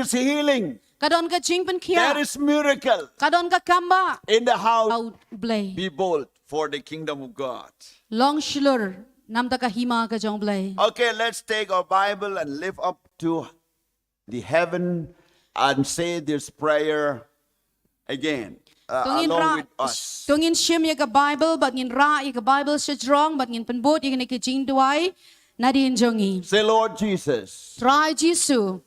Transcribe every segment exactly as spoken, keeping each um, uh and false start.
is healing. Ka don ka jingpynkhiah. There is miracle. Ka don ka kambah. In the house. Au Blei. Be bold for the kingdom of God. Long shlur namar ka hima ka jong Blei. Okay, let's take our Bible and lift up to the heaven and say this prayer again, uh, along with us. To ngin shim ïa ka Bible, bad ngin rah ïa ka Bible shajrong, bad ngin pynbud ïa kane ka jingduwai nadien jong ngi. Say, Lord Jesus. Trai Jisu.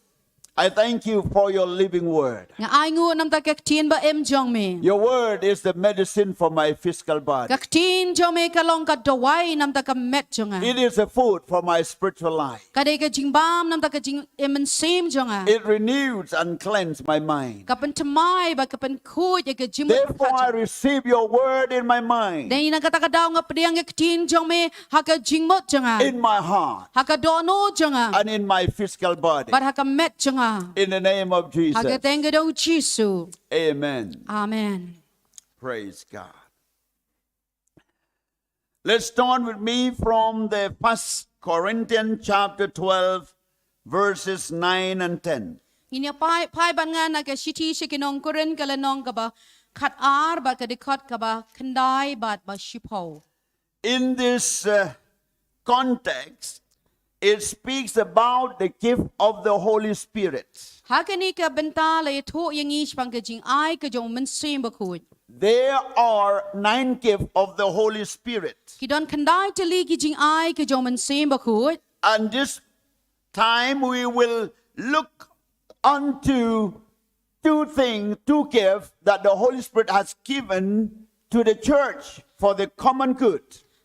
I thank you for your living word. Nga ai nguh namar ka ktien ba im jong me. Your word is the medicine for my physical body. Ka ktien jong me ka long ka dawai namar ka met jong nga. It is a food for my spiritual life. Ka dei ka jingbam namar ka jing im mynsiem jong nga. It renews and cleanses my mind. Ka pynthymmai bad ka pynkhuid ïa ka jingmut. Therefore, I receive your word in my mind. Dei na kata ka daw nga pdiang ïa ka ktien jong me ha ka jingmut jong nga. In my heart. Ha ka dohnud jong nga. And in my physical body. Bad ha ka met jong nga. In the name of Jesus. Ha ka kyrteng ka jong u Jisu. Amen. Amen. Praise God. Let's start with me from the First Corinthians chapter twelve, verses nine and ten. Ngin ïa phai, phai bad nga na ka shithi sha ki nong Korinth ka lynnong kaba khatar bad ka dkhot kaba khyndai bad ba shiphew. In this, uh, context, it speaks about the gift of the Holy Spirit. Ha kane ka bynta la ïathuh ïa ngi shaphang ka jingai ka jong u Mynsiem Bakhuid. There are nine gifts of the Holy Spirit. Ki don khyndai tylli ki jingai ka jong u Mynsiem Bakhuid. And this time we will look unto two things, two gifts that the Holy Spirit has given to the church for the common good.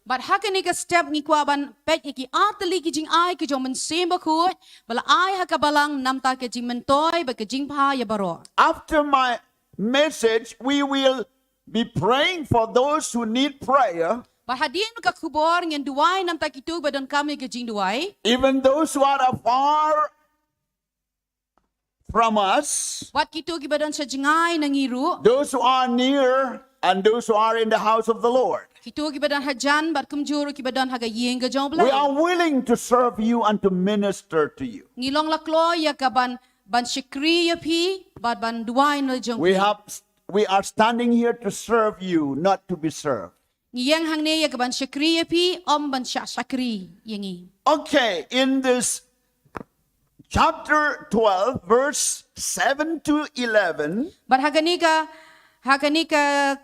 Bad ha kane ka step ngi kwah ban peit ïa ki ar tylli ki jingai ka jong u Mynsiem Bakhuid ba la ai ha ka balang namar ka jingmyntoi bad ka jingbha ïa baroh. After my message, we will be praying for those who need prayer. Bad hadien ka khubor ngin duwai namar kito ba donkam ïa ka jingduwai. Even those who are afar from us, wat kito kiba don sha jngai na ngi ruh, those who are near and those who are in the house of the Lord. Kito kiba don hajan bad kumjuh ruh kiba don ha ka ïing ka jong u Blei. We are willing to serve you and to minister to you. Ngi long la kloi ïa ka ban, ban shakri ïa phi bad ban duwai na la jong phi. We have, we are standing here to serve you, not to be served. Ngi ïeng hangne ïa ka ban shakri ïa phi, ym ban shah shakri ïa ngi. Okay, in this chapter twelve, verse seven to eleven. Bad ha kane ka, ha kane ka,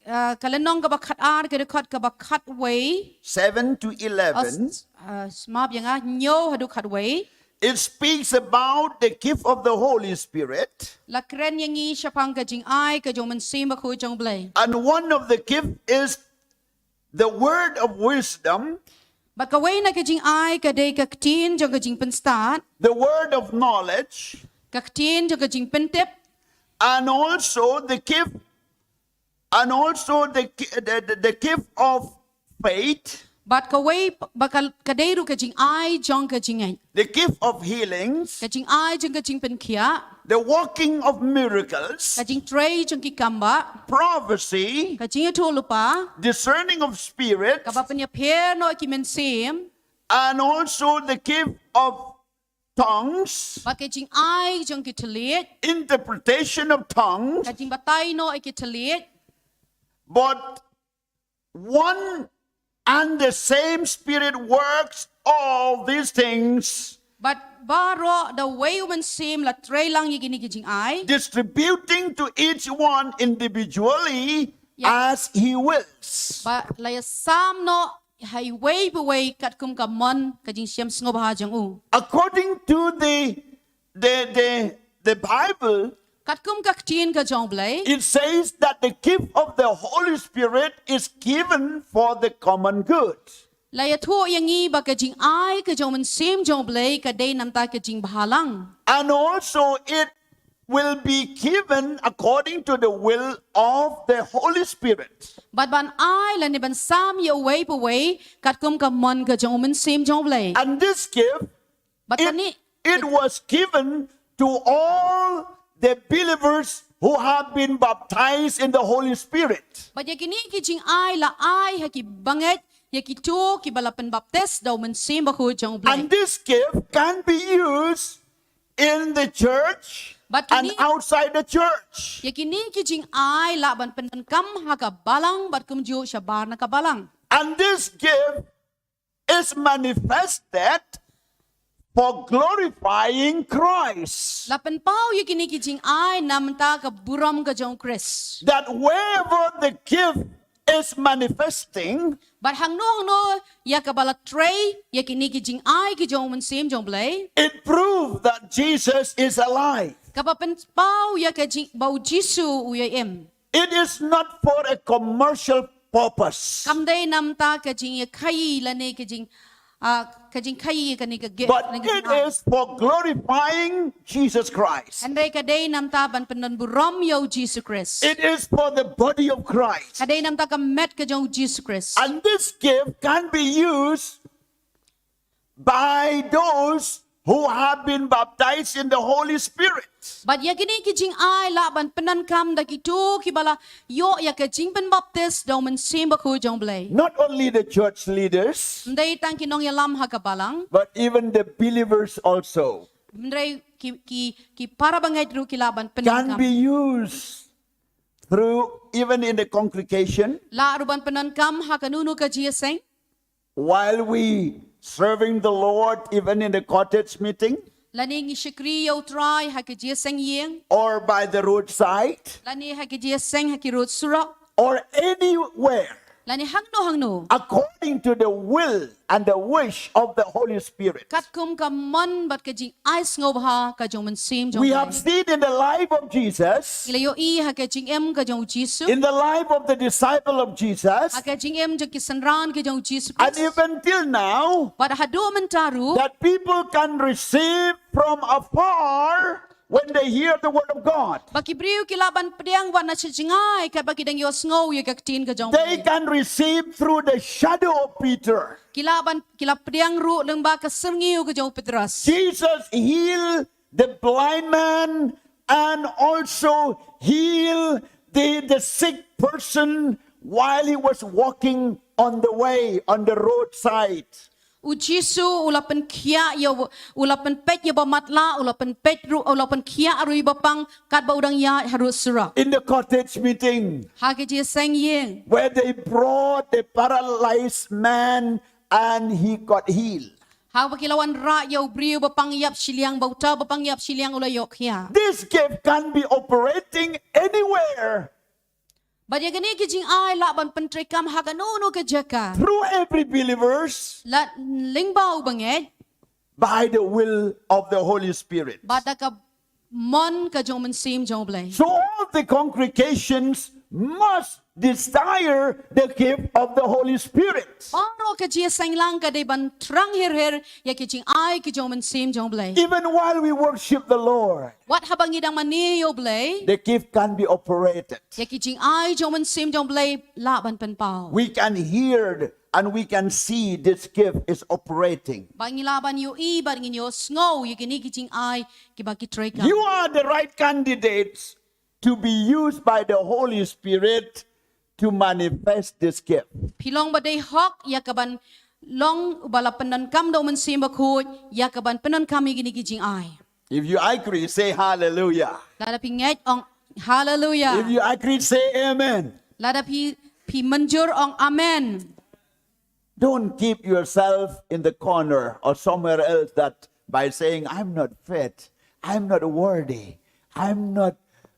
uh, ka lynnong kaba khatar, ka dkhot kaba khatwei. Seven to eleven. Uh, s-, uh, map ïa nga, hynñiew haduh khatwei. It speaks about the gift of the Holy Spirit. La kren ïa ngi shaphang ka jingai ka jong u Mynsiem Bakhuid jong u Blei. And one of the gift is the word of wisdom. Bad kawei na ka jingai ka dei ka ktien jong ka jingpynstad. The word of knowledge. Ka ktien jong ka jingpyntip. And also the gift, and also the, the, the, the gift of faith. Bad kawei, bad ka, ka dei ruh ka jingai jong ka jingngeit. The gift of healings. Ka jingai jong ka jingpynkhiah. The working of miracles. Ka jingtrei jong ki kambah. Prophecy. Ka jingïathuhlypa. Discerning of spirits. Kaba pynïapher noh ki mynsiem. And also the gift of tongues. Bad ka jingai jong ki thylliej. Interpretation of tongues. Ka jingbatai noh ïa ki thylliej. But one and the same Spirit works all these things. Bad baroh da uwei u Mynsiem la trei lang ïa kine ki jingai. Distributing to each one individually, yeah, as he wills. Bad la ïasam noh ha iwei pa iwei katkum ka mon ka jingshem sngewbha jong u. According to the, the, the, the Bible, katkum ka ktien ka jong u Blei, it says that the gift of the Holy Spirit is given for the common good. La ïathuh ïa ngi ba ka jingai ka jong u Mynsiem jong u Blei ka dei namar ka jingbhalang. And also it will be given according to the will of the Holy Spirit. Bad ban ai lane ban sam ïa uwei pa uwei katkum ka mon ka jong u Mynsiem jong u Blei. And this gift, bad it, kane, it was given to all the believers who have been baptized in the Holy Spirit. Bad ïa kine ki jingai la ai ha ki bangeit, ïa kito kiba la pynbaptis da u Mynsiem Bakhuid jong u Blei. And this gift can be used in the church But and kini- outside the church. Ïa kine ki jingai lah ban pyndonkam ha ka balang bad kumjuh shabar na ka balang. And this gift is manifested for glorifying Christ. La pynpaw ïa kine ki jingai namar ka burom ka jong u Khrist. That wherever the gift is manifesting, Bad hangno hangno ïa kaba la trei ïa kine ki jingai ki jong u Mynsiem jong u Blei. It proved that Jesus is alive. Kaba pynpaw ïa ka jing ba u Jisu u ïa im. It is not for a commercial purpose, Kam dei namar ka jingïakhaïi lane ka jing ah, ka jingkhaïi kane ka gift but lane ka it jingai. Is for glorifying Jesus Christ. Hynrei ka dei namar ban pyndon burom ïa u Jisu Khrist. It is for the body of Christ. Ka dei namar ka met ka jong u Jisu Khrist. And this gift can be used by those who have been baptized in the Holy Spirit. Bad ïa kine ki jingai lah ban pyndonkam da kito kiba la ïoh ïa ka jingpynbaptis da u Mynsiem Bakhuid jong u Blei. Not only the church leaders, Ym dei tang ki nongïalam ha ka balang. But even the believers also Hynrei ki ki ki para bangeit ruh ki lah ban can pyndonkam. Be used through even in the congregation Lah ruh ban pyndonkam ha kano kano ka jingïaseng. While we serving the Lord, even in the cottage meeting, Lane ngi shakri ïa u Trai ha ka jingïaseng ïing. Or by the roadside. Lane ha ka jingïaseng ha ki rud surok. Or anywhere. Lane hangno hangno. According to the will and the wish of the Holy Spirit. Katkum ka mon bad ka jingai sngewbha ka jong u Mynsiem jong u Blei. We have seen in the life of Jesus. Ngi la ïohi ha ka jingim ka jong u Jisu. In the life of the disciple of Jesus. Ha ka jingim jong ki synran ka jong u Jisu And Khrist. Even till now. Bad haduh mynta ruh. That people can receive from afar when they hear the word of God. Ba ki briew ki lah ban pdiang wat na sha jngai katba ki dang ïohsngew ïa ka ktien ka jong u Blei. They can receive through the shadow of Peter. Ki lah ban ki lah pdiang ruh lyngba ka syrngiew ka jong u Petros. Jesus healed the blind man and also healed the, the sick person while he was walking on the way, on the roadside. U Jisu u la pynkhiah ïa u, u la pynpeit ïa u ba matlah, u la pynpeit ruh, u la pynkhiah ruh ïa u ba pang katba u dang ïaid harud surok. In the cottage meeting. Ha ka jingïaseng ïing. Where they brought the paralyzed man and he got healed. Haba ki la wanrah ïa u briew ba pang ïap shiliang, ba uta ba pang ïap shiliang u la ïoh khiah. This gift can be operating anywhere. Bad ïa kane ka jingai lah ban pyntreikam ha kano kano ka jaka. Through every believers. Lyngba u bangeit. By the will of the Holy Spirit. Bad da ka mon ka jong u Mynsiem jong u Blei. So all the congregations must desire the gift of the Holy Spirit. Baroh ka jingïaseng lang ka dei ban thrang her her ïa ka jingai ka jong u Mynsiem jong u Blei. Even while we worship the Lord. Wat haba ngi dang mane ïa u Blei. The gift can be operated. Ïa ka jingai jong u Mynsiem jong u Blei lah ban pynpaw. We can hear and we can see this gift is operating. Ba ngi lah ban ïohi bad ngin ïohsngew ïa kine ki jingai kiba ki treikam. You are the right candidates to be used by the Holy Spirit to manifest this gift. Phi long ba dei hok ïa kaban long ba la pyndonkam da u Mynsiem Bakhuid ïa kaban pyndonkam ïa kine ki jingai. If you agree, say hallelujah. Lada phi ngeit ong hallelujah. If you agree, say amen. Lada phi phi mynjur ong amen. Don't keep yourself in the corner or somewhere else that by saying, I'm not fit, I'm not worthy, I'm not,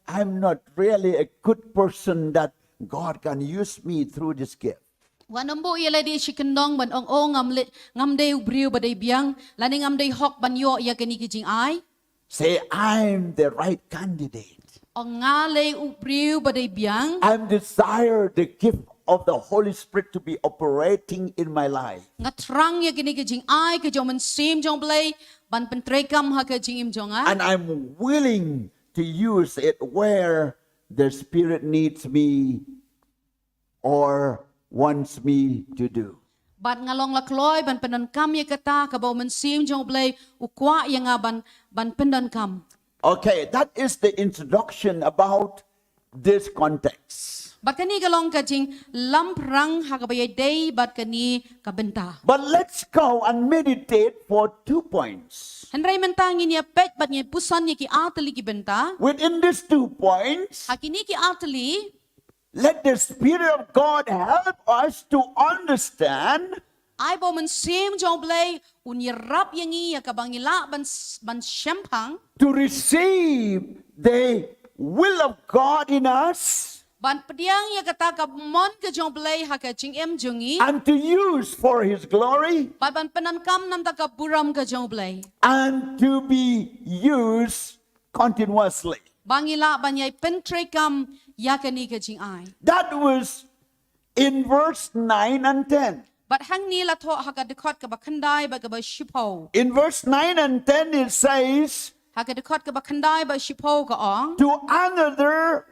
I'm not really a good person that God can use me through this gift. Wat nym buh ïa lade shi kyndong ban ong, oh, ngam leh, ngam dei u briew ba dei biang, lane ngam dei hok ban ïoh ïa kane ka jingai. Say, I'm the right candidate. Ong nga lei u briew ba dei biang. I'm desire the gift of the Holy Spirit to be operating in my life. Nga thrang ïa kane ka jingai ka jong u Mynsiem jong u Blei ban pyntreikam ha ka jingim jong nga. And I'm willing to use it where the Spirit needs me or wants me to do. Bad nga long la kloi ban pyndonkam ïa kata kaba u Mynsiem jong u Blei u kwah ïa nga ban, ban pyndonkam. Okay, that is the introduction about this context. Bad kane ka long ka jinglamphrang ha kaba ïadei bad kane ka bynta. But let's go and meditate for two points. Hynrei mynta ngin ïa peit bad ngin puson ïa ki artylli ki bynta. Within these two points, Ha kine ki artylli, let the Spirit of God help us to understand ai ba u Mynsiem jong U Blei un ïarap ïa ngi ïa kaba ngi lah ban s- ban shemphang, to receive the will of God in us ban pdiang ïa kata ka mon ka jong U Blei ha ka jingim jong ngi, and to use for His glory bad ban pyndonkam namar ka burom ka jong U Blei, and to be used continuously. ba ngi lah ban ïai pyntreikam ïa kane ka jingai. That was in verse nine and ten. Bad hangne la thoh ha ka dkhot kaba khyndai bad kaba shiphew. In verse nine and ten, it says, Ha ka dkhot kaba khyndai bad shiphew ka ong, to another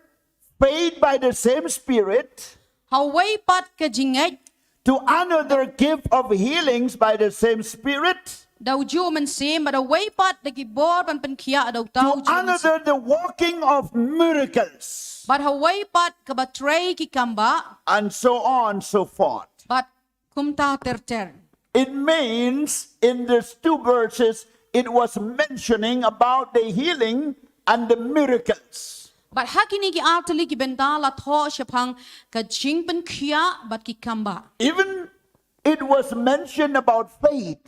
faith by the same Spirit, ha uwei pat ka jingngeit to another gift of healings by the same Spirit, da ujuh u Mynsiem, bad ha uwei pat da ki bor ban pynkhiah da uta to ujuh u Mynsiem, another the working of miracles, bad ha uwei pat kaba trei ki kambah, and so on, so forth. bad kumta ter ter. It means in these two verses, it was mentioning about the healing and the miracles. Bad ha kine ki artylli ki bynta la thoh shaphang ka jingpynkhiah bad ki kambah. Even it was mentioned about faith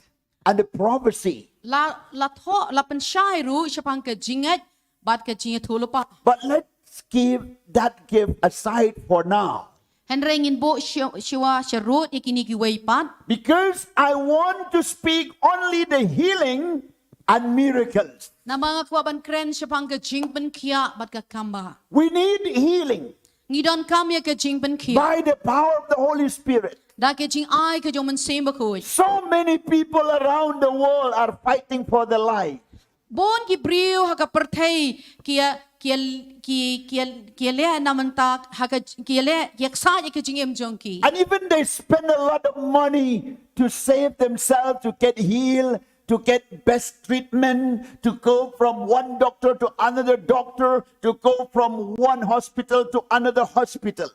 and the prophecy. La la thoh la pynshai ruh shaphang ka jingngeit bad ka jingïathuhlypa. But let's keep that gift aside for now. Hynrei ngin buh shi- shiwa sharud ïa kine kiwei pat. Because I want to speak only the healing and miracles. Namar nga kwah ban kren shaphang ka jingpynkhiah bad ka kambah. We need healing Ngi donkam ïa ka jingpynkhiah by the power of the Holy Spirit. da ka jingai ka jong u Mynsiem Bakhuid. So many people around the world are fighting for their life. Bun ki briew ha ka pyrthei ki ïa ki ïa ki ki ïa ki ïa leh na mynta ha ka ki ïa leh ki ïa ksaid ïa ka jingim jong ki. And even they spend a lot of money to save themselves, to get healed, to get best treatment, to go from one doctor to another doctor, to go from one hospital to another hospital.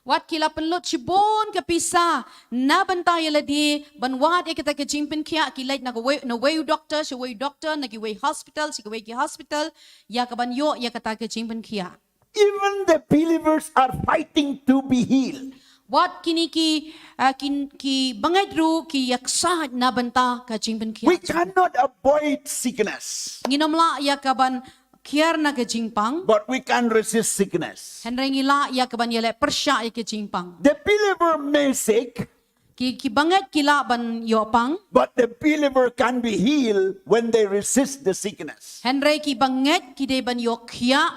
Wat ki la pynlut shibun ka pisa na bynta ïa lade ban wad ïa kata ka jingpynkhiah, ki leit na kawei na wei u doktor sha wei u doktor, na kiwei hospital sha kiwei ki hospital, ïa ka ban ïoh ïa kata ka jingpynkhiah. Even the believers are fighting to be healed. Wat kine ki ah, ki ki bangeit ruh ki ïa ksaid na bynta ka jingpynkhiah. We cannot avoid sickness, Ngin ym lah ïa ka ban khiar na ka jingpang. But we can resist sickness. Hynrei ngi lah ïa ka ban ïaleh pyrshah ïa ka jingpang. The believer may sick, Ki ki bangeit ki lah ban ïoh pang. But the believer can be healed when they resist the sickness. Hynrei ki bangeit ki dei ban ïoh khiah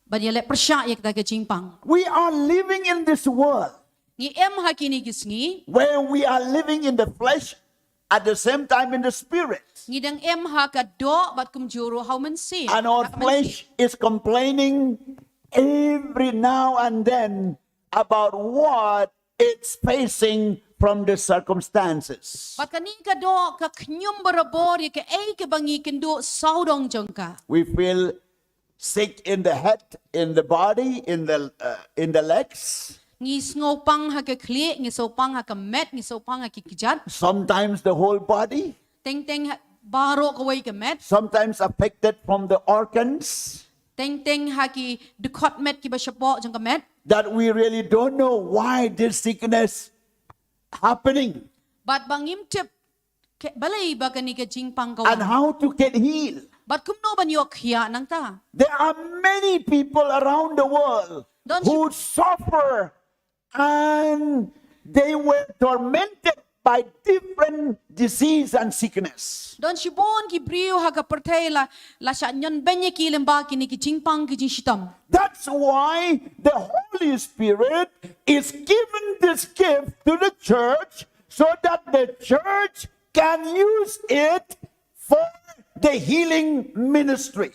ban ïaleh pyrshah ïa kata ka jingpang. We are living in this world Ngi em ha kine ki sngi where we are living in the flesh, at the same time in the spirit. Ngi dang em ha ka doh bad kumjuh ruh ha u mynsiem. And our Ha ka mynsiem. Flesh is complaining every now and then about what it's facing from the circumstances. Bad kane ka doh ka khñium barabor ïa kaei kaba ngi kynduh sawdong jong ka. We feel sick in the head, in the body, in the uh, in the legs. Ngi sngewpang ha ka khlieh, ngi sngewpang ha ka met, ngi sngewpang ha ki kjat. Sometimes the whole body. Teng teng ha- baroh kawei ka met. Sometimes affected from the organs. Teng teng ha ki dkhot met kiba shapoh jong ka met. That we really don't know why this sickness happening. Bad ba ngim tip ke- balei ba kane ka jingpang ka And wan. How to get healed. Bad kumno ban ïoh khiah nangta. There are many people around the world Don't who you- suffer and they were tormented by different disease and sickness. Don shibun ki briew ha ka pyrthei la la shah ñion beiñ ïa ki lyngba kine ki jingpang ki jingshitom. That's why the Holy Spirit is given this gift to the church so that the church can use it for the healing ministry.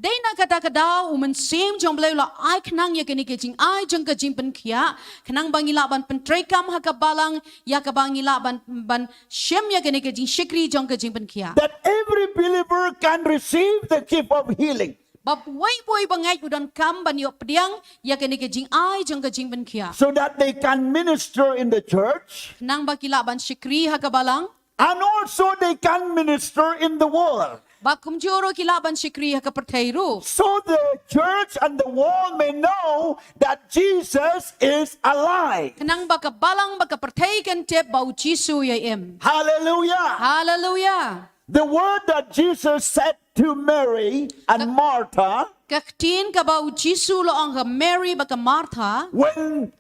Dei na kata ka daw u mynsiem jong u Blei u la ai khnang ïa kane ka jingai jong ka jingpynkhiah, khnang ba ngi lah ban pyntreikam ha ka balang, ïa kaba ngi lah ban ban shim ïa kane ka jingshakri jong ka jingpynkhiah. That every believer can receive the gift of healing. Ba uwei pa uwei ba ngeit u donkam ban ïoh pdiang ïa kane ka jingai jong ka jingpynkhiah. So that they can minister in the church. Khnang ba ki lah ban shakri ha ka balang. And also they can minister in the world. Ba kumjuh ruh ki lah ban shakri ha ka pyrthei ruh. So the church and the world may know that Jesus is alive. Khnang ba ka balang ba ka pyrthei kan tip ba u Jisu u ïai im. Hallelujah. Haleluya. The word that Jesus said to Mary and Martha, Ka ktien kaba u Jisu u la ong ha Mary bad ka Martha. When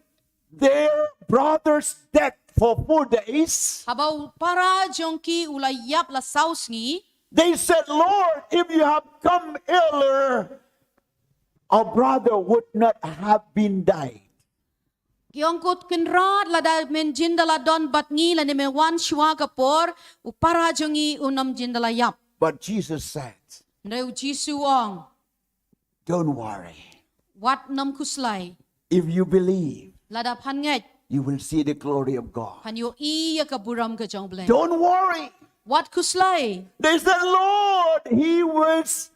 their brother's dead for four days, Haba u para jong ki u la ïap la saw sngi. They said, Lord, if you have come earlier, our brother would not have been died. Ki ong, ko Kynrad, lada men jin da la don bad ngi, lane men wan shuwa ka por, u para jong ngi un ym jin da la ïap. But Jesus said, Hynrei u Jisu u ong, Don't worry. Wat nym khuslai. If you believe, Lada phan ngeit, you will see the glory of God. phan ïohi ïa ka burom ka jong u Blei. Don't worry. Wat khuslai. They said, Lord, he was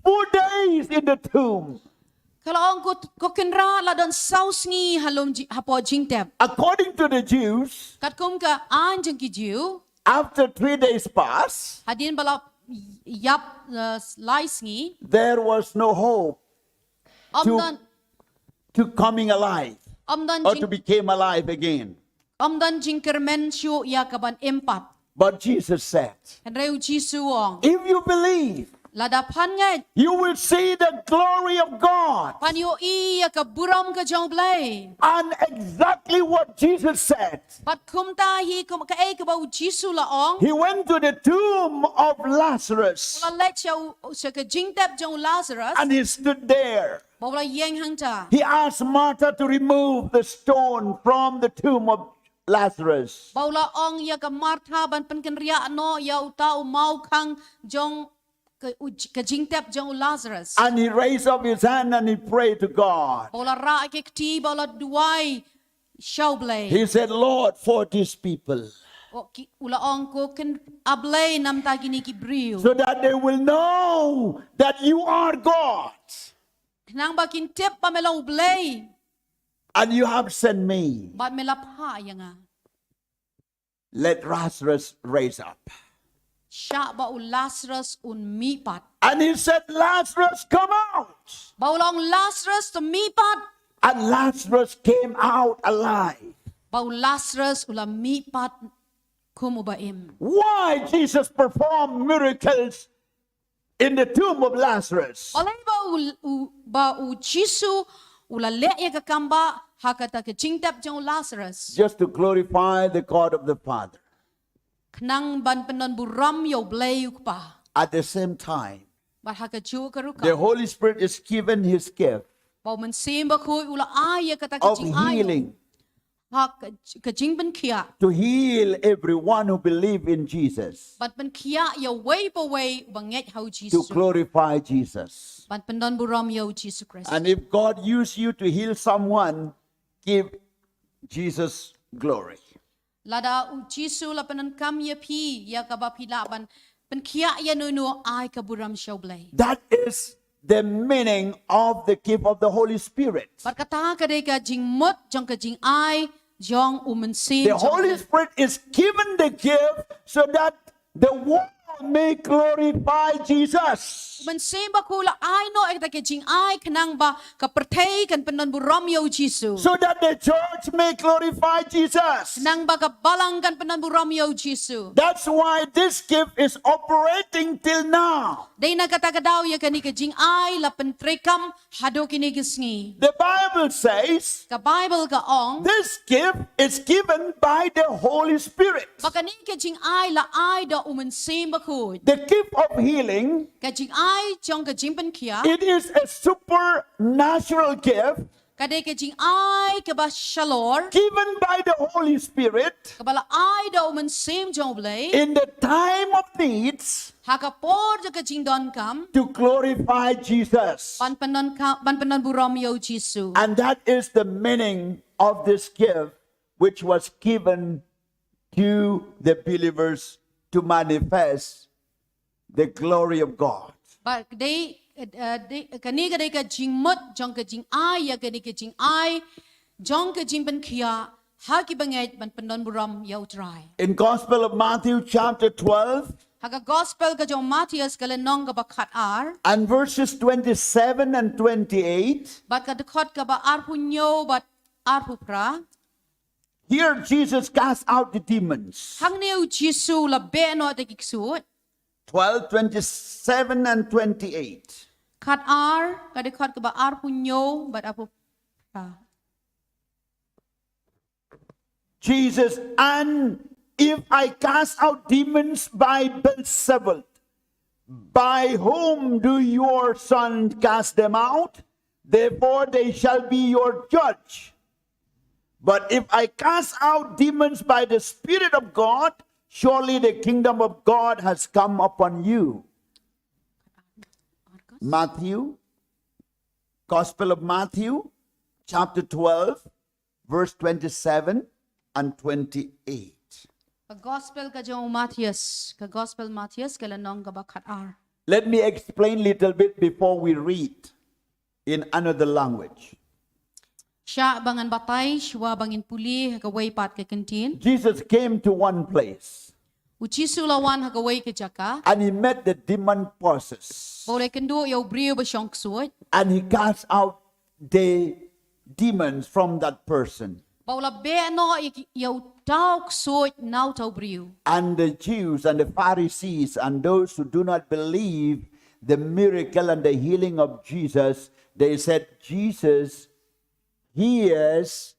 four days in the tomb. Ka la ong, ko, ko Kynrad, la don saw sngi ha lum ji-, hapoh jingtep. According to the Jews, Katkum ka aiñ jong ki Jiw, after three days pass, hadien ba la ïap, uh, lai sngi, there was no hope ym to, don, to coming alive ym don or jing, to become alive again. ym don jingkyrmen shuh ïa ka ban im pat. But Jesus said, Hynrei u Jisu u ong, if you believe, lada phan ngeit, you will see the glory of God. phan ïohi ïa ka burom ka jong u Blei. And exactly what Jesus said. Bad kumta hi kum, kaei kaba u Jisu u la ong. He went to the tomb of Lazarus. U la leit sha u, sha ka jingtep jong u Lazarus. And he stood there. Bad u la ïeng hangta. He asked Martha to remove the stone from the tomb of Lazarus. Bad u la ong ïa ka Martha ban pynkynriah noh ïa uta u maw khang jong ka, u, ka jingtep jong u Lazarus. And he raised up his hand and he prayed to God. Bad u la rah ïa ka kti bad u la duwai sha u Blei. He said, Lord, for these people, U, ki, u la ong, ko Kynrad, A Blei, namar kine ki briew. So that they will know that you are God. Khnang ba kin tip ba me long u Blei. And you have sent me. Bad me la phah ïa nga. Let Lazarus raise up. Shah ba u Lazarus un mih pat. And he said, Lazarus, come out. Bad u la ong, Lazarus, to mih pat. And Lazarus came out alive. Bad u Lazarus u la mih pat kum uba im. Why Jesus performed miracles in the tomb of Lazarus? Balei ba u, u, ba u Jisu u la leh ïa ka kam ba ha kata ka jingtep jong u Lazarus? Just to glorify the God of the Father. Khnang ban pyndon burom ïa u Blei u Kpa. At the same time, Bad ha kajuh ka rukom. The Holy Spirit is given his gift Ba u Mynsiem Bakhuid u la ai ïa kata ka of jingai. Healing Ha ka, ka jingpynkhiah. To heal everyone who believe in Jesus. Ban pynkhiah ïa uwei pa uwei uba ngeit ha u To Jisu. Glorify Jesus. Ban pyndon burom ïa u Jisu Khrist. And if God use you to heal someone, give Jesus glory. Lada u Jisu u la pyndonkam ïa phi ïa kaba phi lah ban pynkhiah ïa uno uno, ai ka burom sha u Blei. That is the meaning of the gift of the Holy Spirit. Bad kata ka dei ka jingmut jong ka jingai jong u Mynsiem. The Holy Spirit is given the gift so that the world may glorify Jesus. U Mynsiem Bakhuid u la ai noh ïa kata ka jingai khnang ba ka pyrthei kan pyndon burom ïa u Jisu. So that the church may glorify Jesus. Khnang ba ka balang kan pyndon burom ïa u Jisu. That's why this gift is operating till now. Dei na kata ka daw ïa kane ka jingai la pyntreikam haduh kine ki sngi. The Bible says Ka Baibl ka ong, this gift is given by the Holy Spirit. Ba kane ka jingai la ai da u Mynsiem Bakhuid. The gift of healing, Ka jingai jong ka jingpynkhiah. It is a supernatural gift Ka dei ka jingai kaba shalor. Given by the Holy Spirit Kaba la ai da u Mynsiem jong u Blei. In the time of needs Ha ka por jong ka jingdonkam. To glorify Jesus. Ban pyndon ka, ban pyndon burom ïa u Jisu. And that is the meaning of this gift which was given to the believers to manifest the glory of God. Ba dei eh, eh, dei, kane ka dei ka jingmut jong ka jingai ïa kane ka jingai jong ka jingpynkhiah ha ki bangeit ban pyndonburom ïa U Trai. In Gospel of Matthew chapter twelve Ha ka Gospel ka jong u Mathaios ka lynnong kaba khatar and verses twenty-seven and twenty-eight, bad ka dkhot kaba arphew hynñiew bad arphew phra. Here Jesus cast out the demons. Hangne U Jisu u la beh noh da ki ksuid. Twelve, twenty-seven and twenty-eight. Khatar, ka dkhot kaba arphew hynñiew bad arphew phra. Jesus, and if I cast out demons by Beelzebul, by whom do your sons cast them out? Therefore they shall be your judge. But if I cast out demons by the Spirit of God, surely the kingdom of God has come upon you. Matthew, Gospel of Matthew, chapter twelve, verse twenty-seven and twenty-eight. Ka Gospel ka jong u Mathaios, ka Gospel Mathaios ka lynnong kaba khatar. Let me explain little bit before we read in another language. Shah ba ngan batai shuwa ba ngin pule ha kawei pat ka kyntien. Jesus came to one place. U Jisu u la wan ha kawei ka jaka. And he met the demon possessed. Bad u la kynduh ïa u briew ba shong ksuid. And he cast out the demons from that person. Bad u la beh noh ïa ki, ïa uta u ksuid na uta u briew. And the Jews and the Pharisees and those who do not believe the miracle and the healing of Jesus, they said, Jesus, he is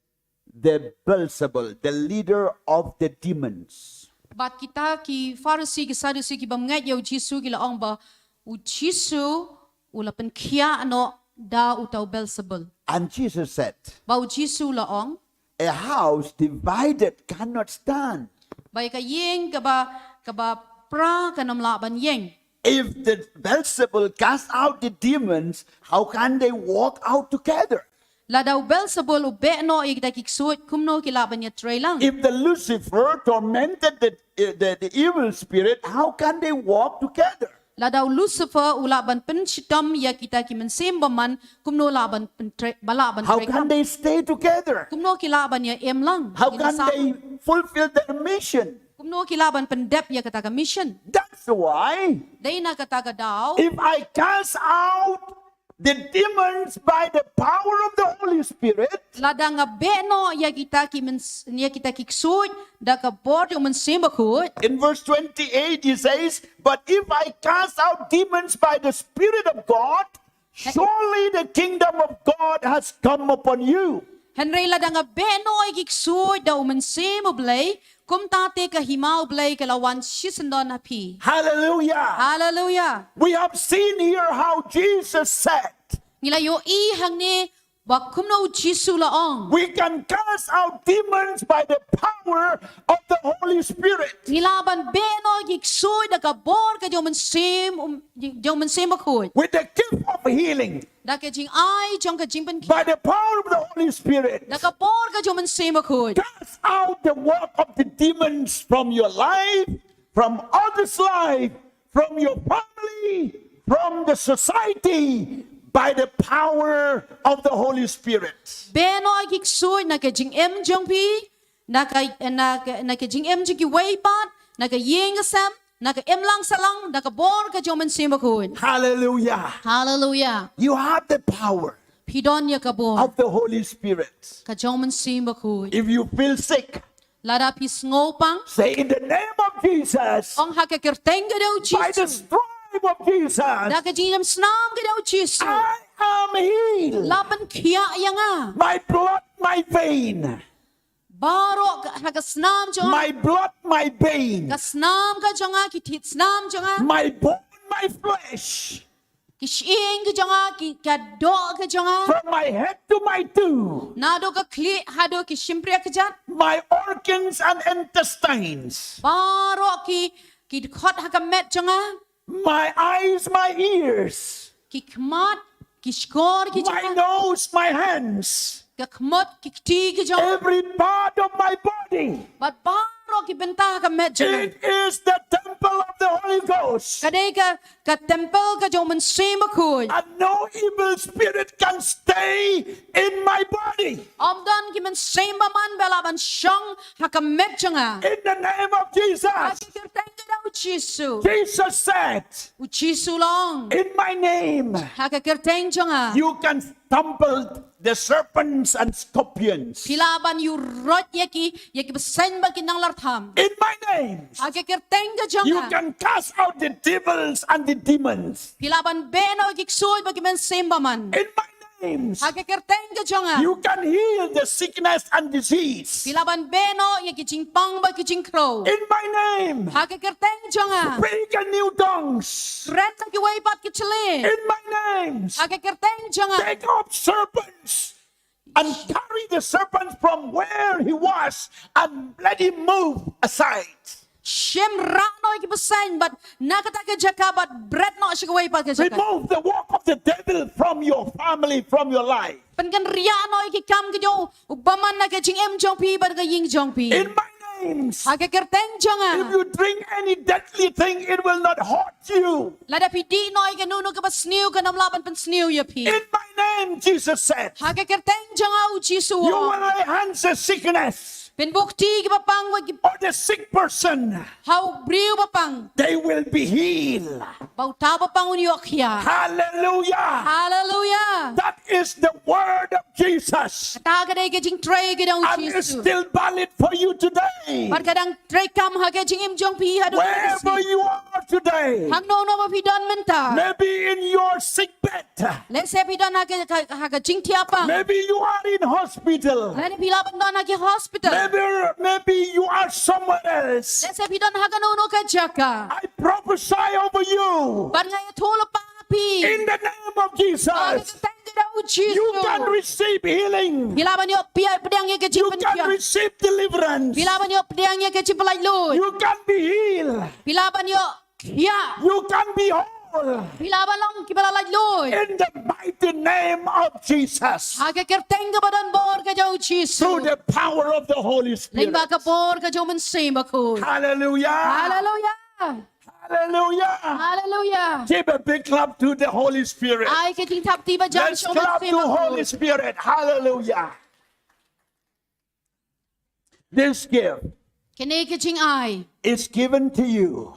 the Beelzebul, the leader of the demons. Bad kita ki Pharisi, ki Sadusi, ki bym ngeit ïa u Jisu ki la ong ba u Jisu u la pynkhiah noh da uta u Beelzebul. And Jesus said, bad u Jisu u la ong, a house divided cannot stand. Ba ïa ka ïing kaba, kaba pra kan ym lah ban ïeng. If the Beelzebul cast out the demons, how can they walk out together? Lada u Beelzebul u beh noh ïa kita ki ksuid, kumno ki lah ban ïatrei lang? If the Lucifer tormented the, the, the evil spirit, how can they walk together? Lada u Lucifer u lah ban pynshitom ïa kita ki mynsiem bymman, kumno lah ban pyntrei, ba lah ban trei kam? How can they stay together? Kumno ki lah ban ïa im lang? How can they fulfill their mission? Kumno ki lah ban pyndep ïa kata ka mission? That's why, dei na kata ka daw, if I cast out the demons by the power of the Holy Spirit, lada nga beh noh ïa kita ki myns-, ïa kita ki ksuid da ka bor jong u Mynsiem Bakhuid. In verse twenty-eight he says, but if I cast out demons by the Spirit of God, surely the kingdom of God has come upon you. Hynrei lada nga beh noh ïa ki ksuid da u Mynsiem u Blei, kumta te ka hima u Blei ka la wan shisyndon ha phi. Hallelujah. Hallelujah. We have seen here how Jesus said, ngi la ïohi hangne ba kumno u Jisu u la ong, we can cast out demons by the power of the Holy Spirit. Ngi lah ban beh noh ïa ki ksuid da ka bor ka jong u Mynsiem, um, jong u Mynsiem Bakhuid. With the gift of healing. Da ka jingai jong ka jingpynkhiah. By the power of the Holy Spirit. Da ka bor ka jong u Mynsiem Bakhuid. Cast out the work of the demons from your life, from others' life, from your family, from the society, by the power of the Holy Spirit. Beh noh ïa ki ksuid na ka jingim jong phi, na ka, na ka, na ka jingim jong kiwei pat, na ka ïing ka sem, na ka imlang sahlang, da ka bor ka jong u Mynsiem Bakhuid. Hallelujah. Hallelujah. You have the power, phi don ïa ka bor, of the Holy Spirit, ka jong u Mynsiem Bakhuid. If you feel sick, lada phi sngewpang, say, in the name of Jesus, ong ha ka kyrteng ka jong u Jisu, by the stripe of Jesus, da ka jingïasam ka jong u Jisu, I am healed. La pynkhiah ïa nga. My blood, my vein. Baroh ka, ha ka snam jong nga. My blood, my vein. Ka snam ka jong nga, ki thied snam jong nga. My bone, my flesh. Ki shyieng ka jong nga, ki, ka doh ka jong nga. From my head to my toe. Naduh ka khlieh haduh ki shympriahkjat. My organs and intestines. Baroh ki, ki dkhot ha ka met jong nga. My eyes, my ears. Ki khmat, ki shkor ki jong nga. My nose, my hands. Ka khmut, ki kti ki jong nga. Every part of my body. Bad baroh ki bynta ha ka met jong nga. It is the temple of the Holy Ghost. Ka dei ka, ka temple ka jong u Mynsiem Bakhuid. And no evil spirit can stay in my body. Ym don ki mynsiem bymman ba lah ban shong ha ka met jong nga. In the name of Jesus. Ha ka kyrteng ka jong u Jisu. Jesus said, U Jisu u ong, in my name, ha ka kyrteng jong nga, you can trample the serpents and scorpions. Phi lah ban ïuh roit ïa ki, ïa ki bseiñ bad ki nonglar tham. In my name, ha ka kyrteng ka jong nga, you can cast out the devils and the demons. Phi lah ban beh noh ïa ki ksuid bad ki mynsiem bymman. In my name, ha ka kyrteng ka jong nga, you can heal the sickness and disease. Phi lah ban beh noh ïa ki jingpang bad ki jingkhrew. In my name, ha ka kyrteng jong nga, speak in new tongues. Kren da kiwei pat ki thylliej. In my name, ha ka kyrteng jong nga, take up serpents and carry the serpents from where he was and let him move aside. Shim rah noh ïa ki bseiñ bad na kata ka jaka bad bret noh sha kawei pat ka jaka. Remove the work of the devil from your family, from your life. Pynkynriah noh ïa ki kam ka jong u bymman na ka jingim jong phi bad ka ïing jong phi. In my name, ha ka kyrteng jong nga, if you drink any deadly thing, it will not hurt you. Lada phi dih noh ïa kano kano kaba sniew, kan ym lah ban pynsniew ïa phi. In my name, Jesus said, ha ka kyrteng jong nga, u Jisu u ong, you will lay hands on sickness. Phin buh kti ïa kiba pang bad ki, or the sick person, ha u briew ba pang, they will be healed. Bad uta ba pang un ïoh khiah. Hallelujah. Hallelujah. That is the word of Jesus. Kata ka dei ka jingtrei ka jong u Jisu. And it's still valid for you today. Bad ka dang treikam ha ka jingim jong phi haduh mynta. Wherever you are today. Hangno hangno ba phi don mynta. Maybe in your sick bed. Lehse phi don ha ka, ha ka, ha ka jingthiah pang. Maybe you are in hospital. Lane phi lah ban don ha ki hospital. Maybe, maybe you are somewhere else. Lehse phi don ha kano kano ka jaka. I prophesy over you. Bad nga ïathuhlypa ha phi. In the name of Jesus. Ha ka kyrteng ka jong u Jisu. You can receive healing. Phi lah ban ïoh pdiang ïa ka jingpynkhiah. You can receive deliverance. Phi lah ban ïoh pdiang ïa ka jingpynlait luid. You can be healed. Phi lah ban ïoh khiah. You can be whole. Phi lah ban long kiba la lait luid. In the mighty name of Jesus. Ha ka kyrteng kaba don bor ka jong u Jisu. Through the power of the Holy Spirit. Lyngba ka bor ka jong u Mynsiem Bakhuid. Hallelujah. Hallelujah. Hallelujah. Hallelujah. Give a big clap to the Holy Spirit. Ai ka jingthap kti ba jan sha u Mynsiem Bakhuid. Let's clap to Holy Spirit. Hallelujah. This gift, kane ka jingai, is given to you.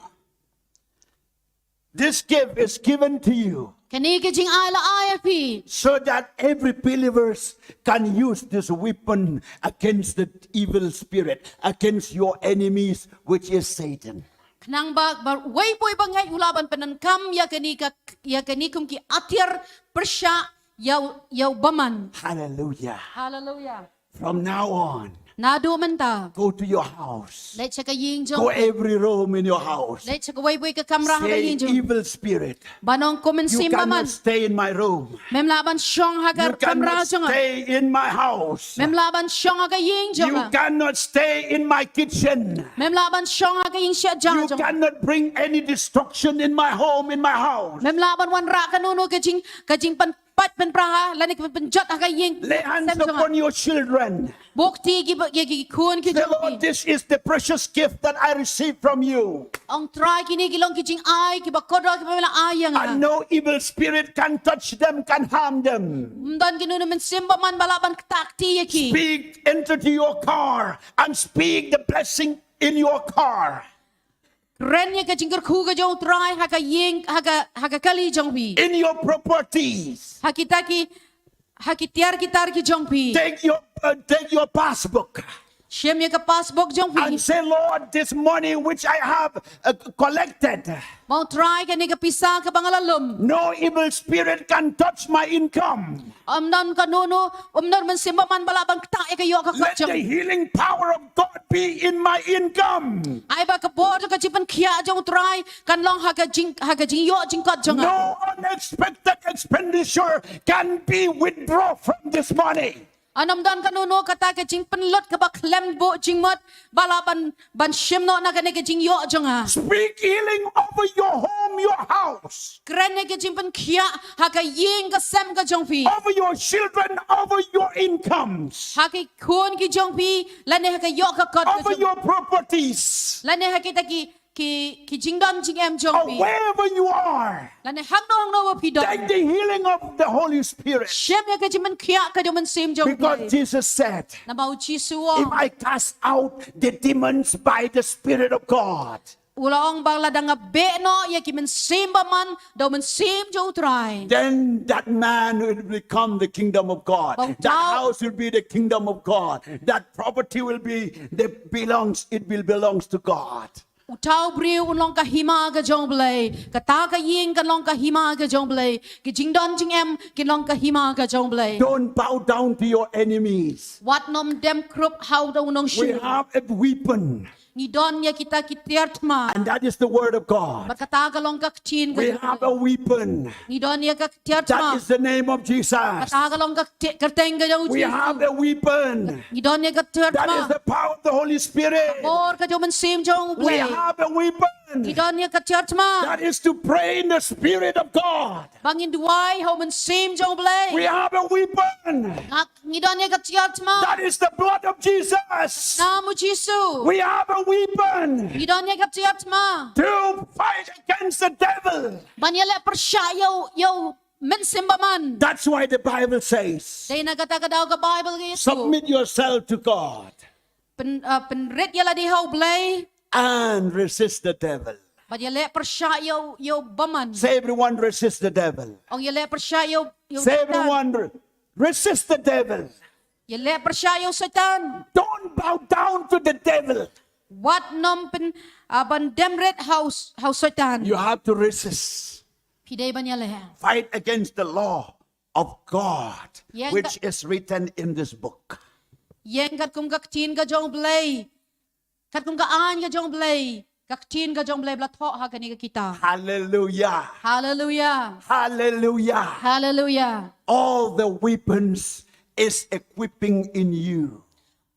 This gift is given to you. Kane ka jingai la ai ha phi. So that every believers can use this weapon against the evil spirit, against your enemies, which is Satan. Khnang ba, ba uwei pa uwei ba ngeit u lah ban pyndonkam ïa kane ka, ïa kane kum ki atiar pyrshah ïa u, ïa u bymman. Hallelujah. Hallelujah. From now on, naduh mynta, go to your house. Leit sha ka ïing jong phi. Go every room in your house. Leit sha kawei pa kawei ka kamra ha ka ïing jong phi. Say, evil spirit, ban ong, ko mynsiem bymman, you cannot stay in my room. Mem lah ban shong ha ka kamra jong nga. You cannot stay in my house. Mem lah ban shong ha ka ïing jong nga. You cannot stay in my kitchen. Mem lah ban shong ha ka ïing shet ja jong nga. You cannot bring any destruction in my home, in my house. Mem lah ban wanrah kano kano ka jing, ka jingpyn pynpait pynpra lane ka pynjot ha ka ïing. Lay hands upon your children. Buh kti ïa ki, ïa ki khun ki jong phi. Say, Lord, this is the precious gift that I received from you. Ong Trai, kine ki long ki jingai kiba kordor kiba me la ai ïa nga. And no evil spirit can touch them, can harm them. Ym don kano kano mynsiem bymman ba lah ban ktah kti ïa ki. Speak, enter to your car and speak the blessing in your car. Kren ïa ka jingkyrkhu ka jong u Trai ha ka ïing, ha ka, ha ka kali jong phi. In your properties. Ha kita ki, ha ki tiar ki tar ki jong phi. Take your, uh, take your passbook. Shim ïa ka passbook jong phi. And say, Lord, this money which I have, uh, collected. Ba ong Trai, kane ka pisa kaba nga la lum. No evil spirit can touch my income. Ym don kano kano, ym don mynsiem bymman ba lah ban ktah ïa ka ïoh ka kot jong. Let the healing power of God be in my income. Ai ba ka bor jong ka jingpynkhiah jong u Trai kan long ha ka jing, ha ka jingïoh jingkot jong nga. No unexpected expenditure can be withdrawn from this money. Ym don kano kano kata ka jingpynlut kaba khlem buh jingmut ba lah ban, ban shim noh na kane ka jingïoh jong nga. Speak healing over your home, your house. Kren ïa ka jingpynkhiah ha ka ïing ka sem ka jong phi. Over your children, over your incomes. Ha ki khun ki jong phi, lane ha ka ïoh ka kot ka jong phi. Over your properties. Lane ha kita ki, ki, ki jingdon jingem jong phi. Or wherever you are. Lane hangno hangno ba phi don. Take the healing of the Holy Spirit. Shim ïa ka jingpynkhiah ka jong u Mynsiem jong u Blei. Because Jesus said, Namar u Jisu u ong, "If I cast out the demons by the Spirit of God," u la ong ba lada nga beh noh ïa ki mynsiem bymman da u Mynsiem jong u Trai, "then that man will become the kingdom of God. Ba u That tau- house will be the kingdom of God. That property will be the belongs, it will belongs to God." U tau briew un long ka hima ka jong u Blei. Kata ka ïing kan long ka hima ka jong u Blei. Ki jingdon jingem kin long ka hima ka jong u Blei. Don't bow down to your enemies. Wat nym dem krup ha uta u nongshun. We have a weapon. Ngi don ïa kita ki tiar thma. And that is the word of God. Bad kata ka long ka ktien ka jong u Blei. We have a weapon. Ngi don ïa ka tiar thma. That is the name of Jesus. Kata ka long ka kti-, kyrteng ka jong u Jisu. We have a weapon. Ngi don ïa ka tiar thma. That is the power of the Holy Spirit. Bor ka jong u Mynsiem jong u Blei. We have a weapon. Ngi don ïa ka tiar thma. That is to pray in the Spirit of God. Ba ngin duwai ha u Mynsiem jong u Blei. We have a weapon. Nga, ngi don ïa ka tiar thma. That is the blood of Jesus. Nam u Jisu. We have a weapon. Ngi don ïa ka tiar thma. To fight against the devil. Ban ïaleh pyrshah ïa u, ïa u mynsiem bymman. That's why the Bible says, Dei na kata ka daw ka Baibl ka ïathuh, "Submit yourself to God." Pyn, uh, pynrit ïa lade ha u Blei. "And resist the devil." Bad ïaleh pyrshah ïa u, ïa u bymman. Say, "Everyone, resist the devil." Ong, ïaleh pyrshah ïa u, ïa u Soitan. Say, "Everyone, re-, resist the devil." Ïaleh pyrshah ïa u Soitan. Don't bow down to the devil. Wat nym pyn, uh, ban dem rit ha u s-, ha u Soitan. You have to resist. Phi dei ban ïaleh. Fight against the law of God, Ïeng ka- which is written in this book. Ïeng katkum ka ktien ka jong u Blei. Katkum ka aiñ ka jong u Blei. Ka ktien ka jong u Blei ba la thoh ha kane ka kitab. Hallelujah. Hallelujah. Hallelujah. Hallelujah. All the weapons is equipping in you.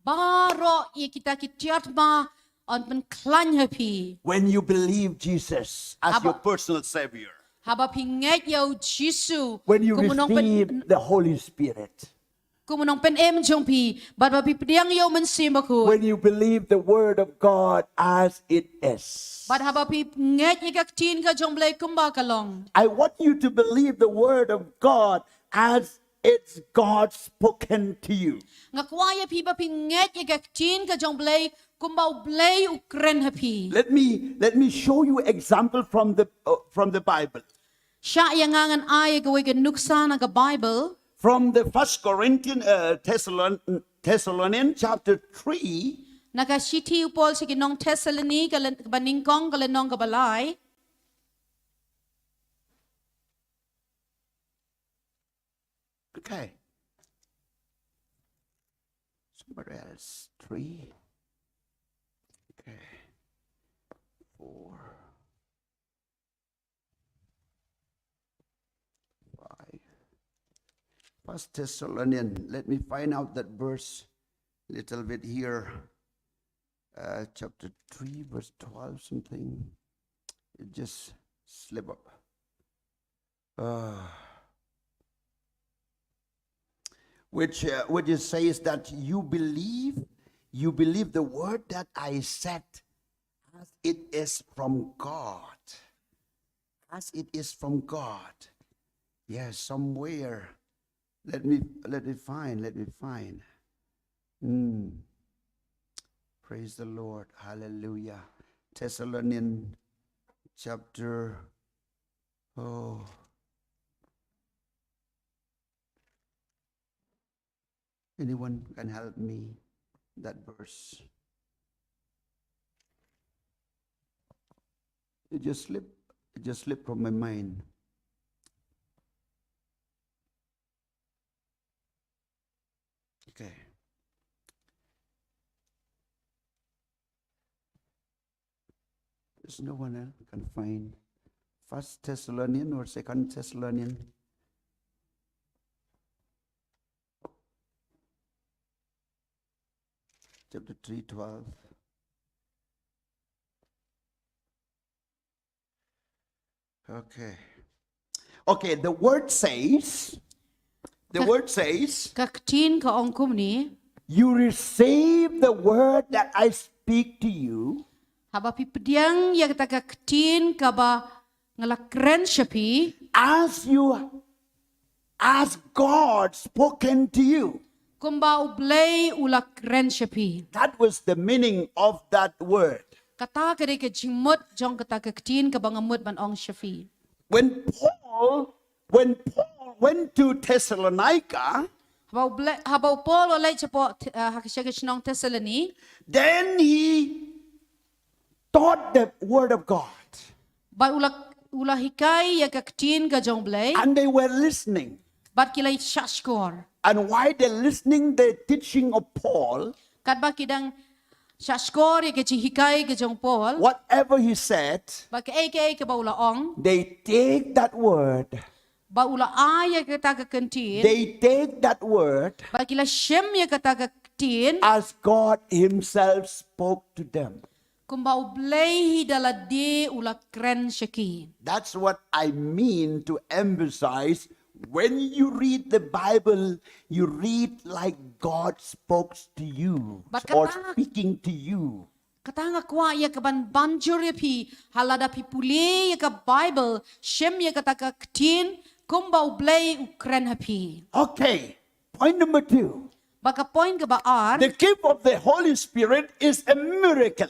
Baroh ïa kita ki tiar thma yn pynkhlaiñ ha phi. When you believe Jesus as Haba- your personal Savior. Haba phi ngeit ïa u Jisu. When you kum u nongpyn- receive the Holy Spirit. Kum u nongpynim jong phi. Bad ba phi pdiang ïa u Mynsiem Bakhuid. When you believe the word of God as it is. Bad haba phi ngeit ïa ka ktien ka jong u Blei kumba ka long. I want you to believe the word of God as it's God spoken to you. Nga kwah ïa phi ba phi ngeit ïa ka ktien ka jong u Blei kumba u Blei u kren ha phi. Let me, let me show you example from the, uh, from the Bible. Shah ïa nga ngan ai ïa kawei ka nuksa na ka Baibl. From the First Corinthian, uh, Thessalon-, Thessalonian chapter three. Na ka shithi u Paul sha ki nong Thessaloni ka lyn-, kaba nyngkong ka lynnong kaba lai. Okay. Somewhere else. Three. Okay. Four. Five. First Thessalonian. Let me find out that verse little bit here. Uh, chapter three, verse twelve something. It just slip up. Uh, which, uh, which it says that you believe, you believe the word that I said, as it is from God. As it is from God. Yes, somewhere. Let me, let me find, let me find. Mm. Praise the Lord. Hallelujah. Thessalonian chapter, oh. Anyone can help me? That verse. It just slipped, it just slipped from my mind. Okay. There's no one else can find First Thessalonian or Second Thessalonian. Chapter three twelve. Okay. Okay, the word says, the word says, ka ktien ka ong kumne, you receive the word that I speak to you. Haba phi pdiang ïa kata ka ktien kaba nga la kren sha phi, as you, as God spoken to you. Kumba U Blei u la kren sha phi. That was the meaning of that word. Kata ka dei ka jingmut jong kata ka ktien kaba nga mut ban ong sha phi. When Paul, when Paul went to Thessalonica, haba U Blei, haba U Paul u leit shapoh, uh, ha ka shnong Thessaloni, then he taught the word of God. Bad u la, u la hikai ïa ka ktien ka jong U Blei. And they were listening. Bad ki la shahshkor. And while they're listening the teaching of Paul, katba ki dang shahshkor ïa ka jinghikai ka jong Paul, whatever he said, bad kaei kaei kaba u la ong, they take that word. Bad u la ai ïa kata ka ktien. They take that word. Bad ki la shem ïa kata ka ktien. As God himself spoke to them. Kumba U Blei hi da lade u la kren sha ki. That's what I mean to emphasize. When you read the Bible, you read like God spoke to you or speaking to you. Kata nga kwah ïa ka ban ban jur ïa phi, ha lada phi pule ïa ka Bible, shem ïa kata ka ktien, kumba U Blei u kren ha phi. Okay, point number two. Bad ka point kaba ar. The gift of the Holy Spirit is a miracle.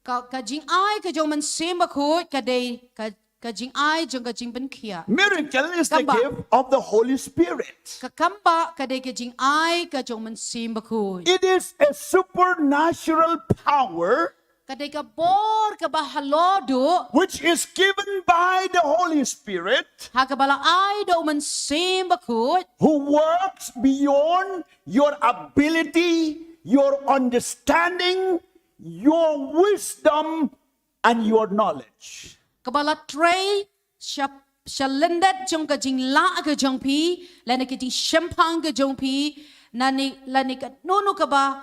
Ka, ka jingai ka jong U Mynsiem Bakhuid ka dei ka, ka jingai jong ka jingpynkhiah. Miracle is the gift of the Holy Spirit. Ka kam ba ka dei ka jingai ka jong U Mynsiem Bakhuid. It is a supernatural power. Ka dei ka bor kaba halor duh. Which is given by the Holy Spirit. Ha kaba la ai da U Mynsiem Bakhuid. Who works beyond your ability, your understanding, your wisdom, and your knowledge. Kaba la trei sha, sha lyndet jong ka jinglah ka jong phi, lane ka jingshemphang ka jong phi, lane, lane kano kano kaba.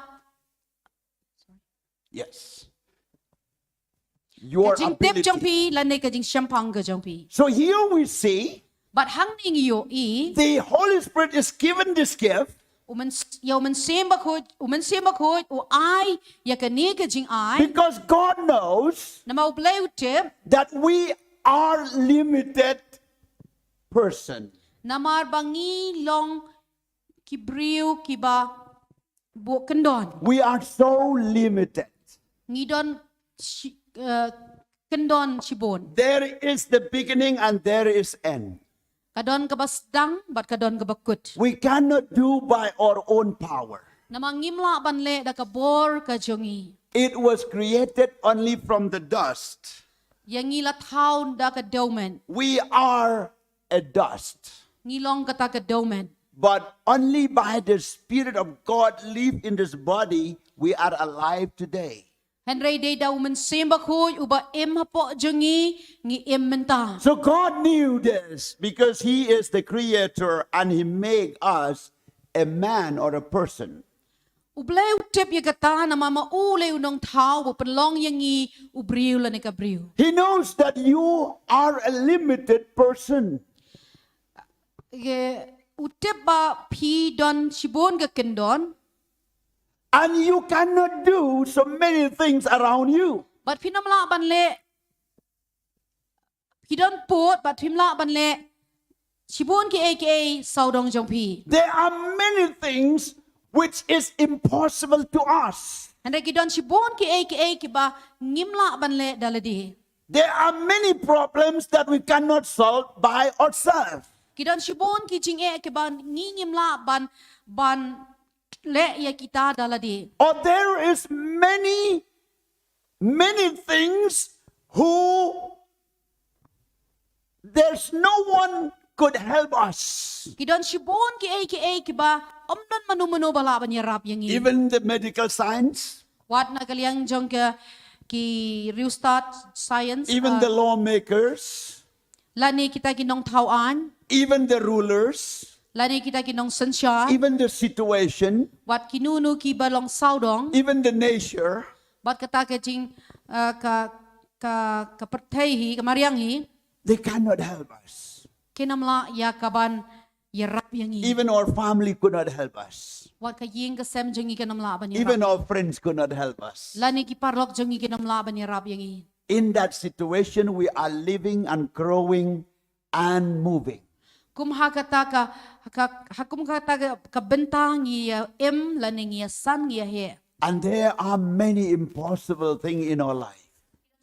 Yes. Your ability. Ka jingtip jong phi, lane ka jingshemphang ka jong phi. So here we see. Bad hangne ngi ïohi. The Holy Spirit is given this gift. U Myn-, ïa U Mynsiem Bakhuid, U Mynsiem Bakhuid u ai ïa kane ka jingai. Because God knows. Namar U Blei u tip. That we are limited person. Namar ba ngi long ki briew kiba buh kyndon. We are so limited. Ngi don shi-, eh, kyndon shibun. There is the beginning and there is end. Ka don kaba sdang bad ka don kaba kut. We cannot do by our own power. Namar ngim lah ban leh da ka bor ka jong ngi. It was created only from the dust. Ïa ngi la thaw da ka dewmet. We are a dust. Ngi long kata ka dewmet. But only by the Spirit of God live in this body, we are alive today. Hynrei dei da U Mynsiem Bakhuid uba im hapoh jong ngi, ngi im mynta. So God knew this because He is the creator and He made us a man or a person. U Blei u tip ïa kata namar ma u lei u nongthaw ba pynlong ïa ngi u briew lane ka briew. He knows that you are a limited person. Ye, u tip ba phi don shibun ka kyndon. And you cannot do so many things around you. Bad phin ym lah ban leh, phi don pud, bad phim lah ban leh shibun kiei kiei sawdong jong phi. There are many things which is impossible to us. Hynrei ki don shibun kiei kiei kiba ngim lah ban leh da lade. There are many problems that we cannot solve by ourselves. Ki don shibun ki jingeh kiba ngi ngim lah ban, ban leh ïa kita da lade. Or there is many, many things who there's no one could help us. Ki don shibun kiei kiei kiba ym don mano mano ba lah ban ïarap ïa ngi. Even the medical science. Wat na ka liang jong ka ki riewstad science. Even, uh, the lawmakers. Lane kita ki nongthaw aiñ. Even the rulers. Lane kita ki nongsynshar. Even the situation. Wat kino kino kiba long sawdong. Even the nature. Wat kata ka jing, uh, ka, ka, ka pyrthei hi, ka mariang hi. They cannot help us. Kim lah ïa kaban ïarap ïa ngi. Even our family could not help us. Wat ka ïing ka sem jong ngi kim lah ban ïarap. Even our friends could not help us. Lane ki paralok jong ngi kim lah ban ïarap ïa ngi. In that situation, we are living and growing and moving. Kum ha kata ka, ka, ha kum kata ka, ka bynta ngi ïa im lane ngi ïa san ngi ïa heh. And there are many impossible things in our life.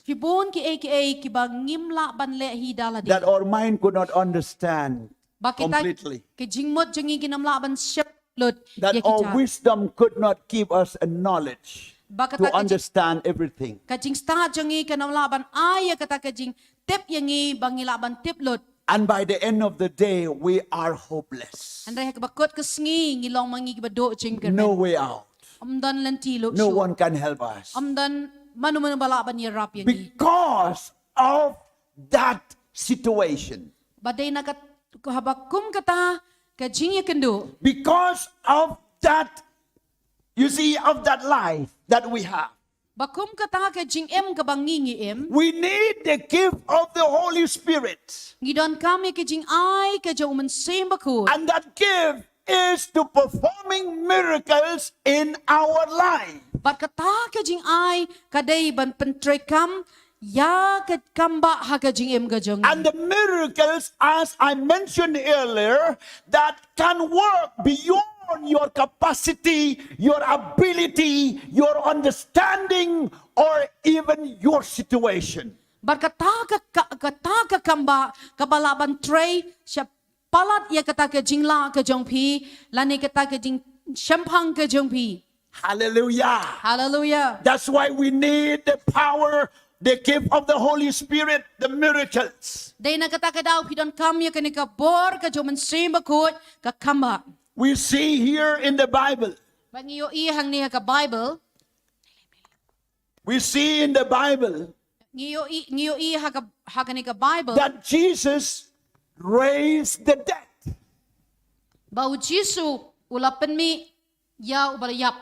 Shibun kiei kiei kiba ngim lah ban leh hi da lade. That our mind could not understand. Ba kita, Completely. Ka jingmut jong ngi kim lah ban shem lut. That Ïa our kita. Wisdom could not give us a knowledge Ba kata to ka jing- understand everything. Ka jingstad jong ngi kim lah ban ai ïa kata ka jingtip ïa ngi ba ngi lah ban tip lut. And by the end of the day, we are hopeless. Hynrei ha kaba kut ka sngi ngi long ma ngi kiba duh jingkyrmen. No way out. Ym don lynti lut No shuh. One can help us. Ym don mano mano ba lah ban ïarap ïa ngi. Because of that situation. Ba dei na ka, ka haba kum kata ka jingïakynduh. Because of that, you see, of that life that we have. Ba kum kata ka jingim kaba ngi ngi im. We need the gift of the Holy Spirit. Ngi donkam ïa ka jingai ka jong u Mynsiem Bakhuid. And that gift is to performing miracles in our life. Bad kata ka jingai ka dei ban pyntreikam ïa ka kam ba ha ka jingim ka jong ngi. And the miracles, as I mentioned earlier, that can work beyond your capacity, your ability, your understanding, or even your situation. Bad kata ka, ka, kata ka kam ba, kaba lah ban trei sha palat ïa kata ka jinglah ka jong phi, lane kata ka jingshemphang ka jong phi. Hallelujah. Hallelujah. That's why we need the power, the gift of the Holy Spirit, the miracles. Dei na kata ka daw phi donkam ïa kane ka bor ka jong u Mynsiem Bakhuid, ka kam ba. We see here in the Bible. Ba ngi ïohi hangne ha ka Bible. We see in the Bible Ngi ïohi, ngi ïohi ha ka, ha kane ka Bible. That Jesus raised the dead. Ba u Jisu u la pynmih ïa uba la ïap.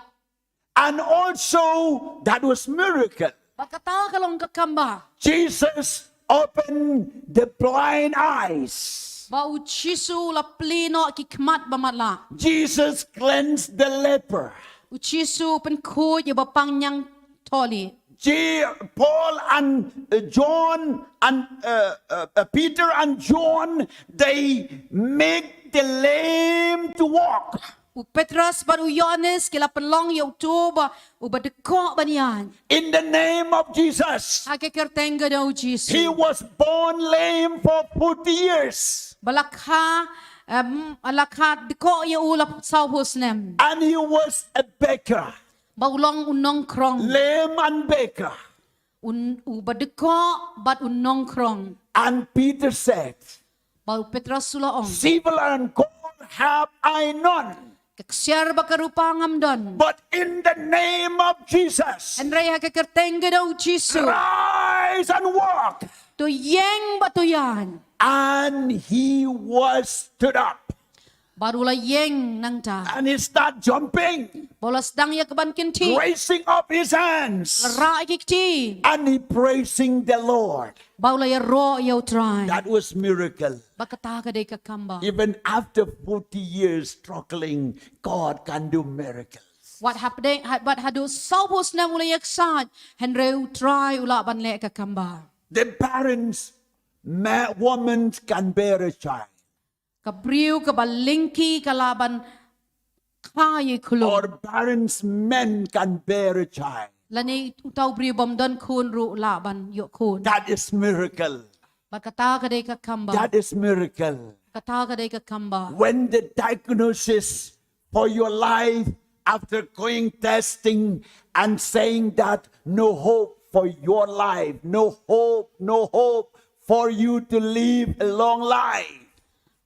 And also, that was miracle. Ba kata ka long ka kam ba. Jesus opened the blind eyes. Ba u Jisu u la plie noh ki khmat ba matlah. Jesus cleansed the leper. U Jisu u pynkhuid ïa uba pang ñiangthohlieh. Je- Paul and uh, John and uh, uh, uh, Peter and John, they make the lame to walk. U Petros bad u Ïohannes ki la pynlong ïa uto uba, uba dkoh ban ïaid. In the name of Jesus. Ha ka kyrteng ka jong u Jisu. He was born lame for forty years. Ba la kha, em, la kha dkoh ïa u la sawphew snem. And he was a beggar. Ba u long u nongkhrong. Lame and beggar. Un, uba dkoh bad u nongkhrong. And Peter said, Ba u Petros u la ong. Silver and gold have I none. Ka ksiar bad ka rupa ngam don. But in the name of Jesus, Hynrei ha ka kyrteng ka jong u Jisu. Rise and walk. To ïeng bad to ïaid. And he was stood up. Bad u la ïeng nangta. And he started jumping, Ba u la sdang ïa ka ban kynthih. Raising up his hands. Rah ïa ki kti. And he praising the Lord. Ba u la ïaroh ïa u Trai. That was miracle. Ba kata ka dei ka kam ba. Even after forty years struggling, God can do miracles. Wat hapdeng, wat haduh sawphew snem u la ïaksaid. Hynrei u Trai u lah ban leh ka kam ba. The barren ma- woman can bear a child. Ka briew kaba lyngkhi ka lah ban kha ïa i khlur. Or barren men can bear a child. Lane uta u briew bym don khun ruh lah ban ïoh khun. That is miracle. Bad kata ka dei ka kam ba. That is miracle. Kata ka dei ka kam ba. When the diagnosis for your life after going testing and saying that no hope for your life, no hope, no hope for you to live a long life.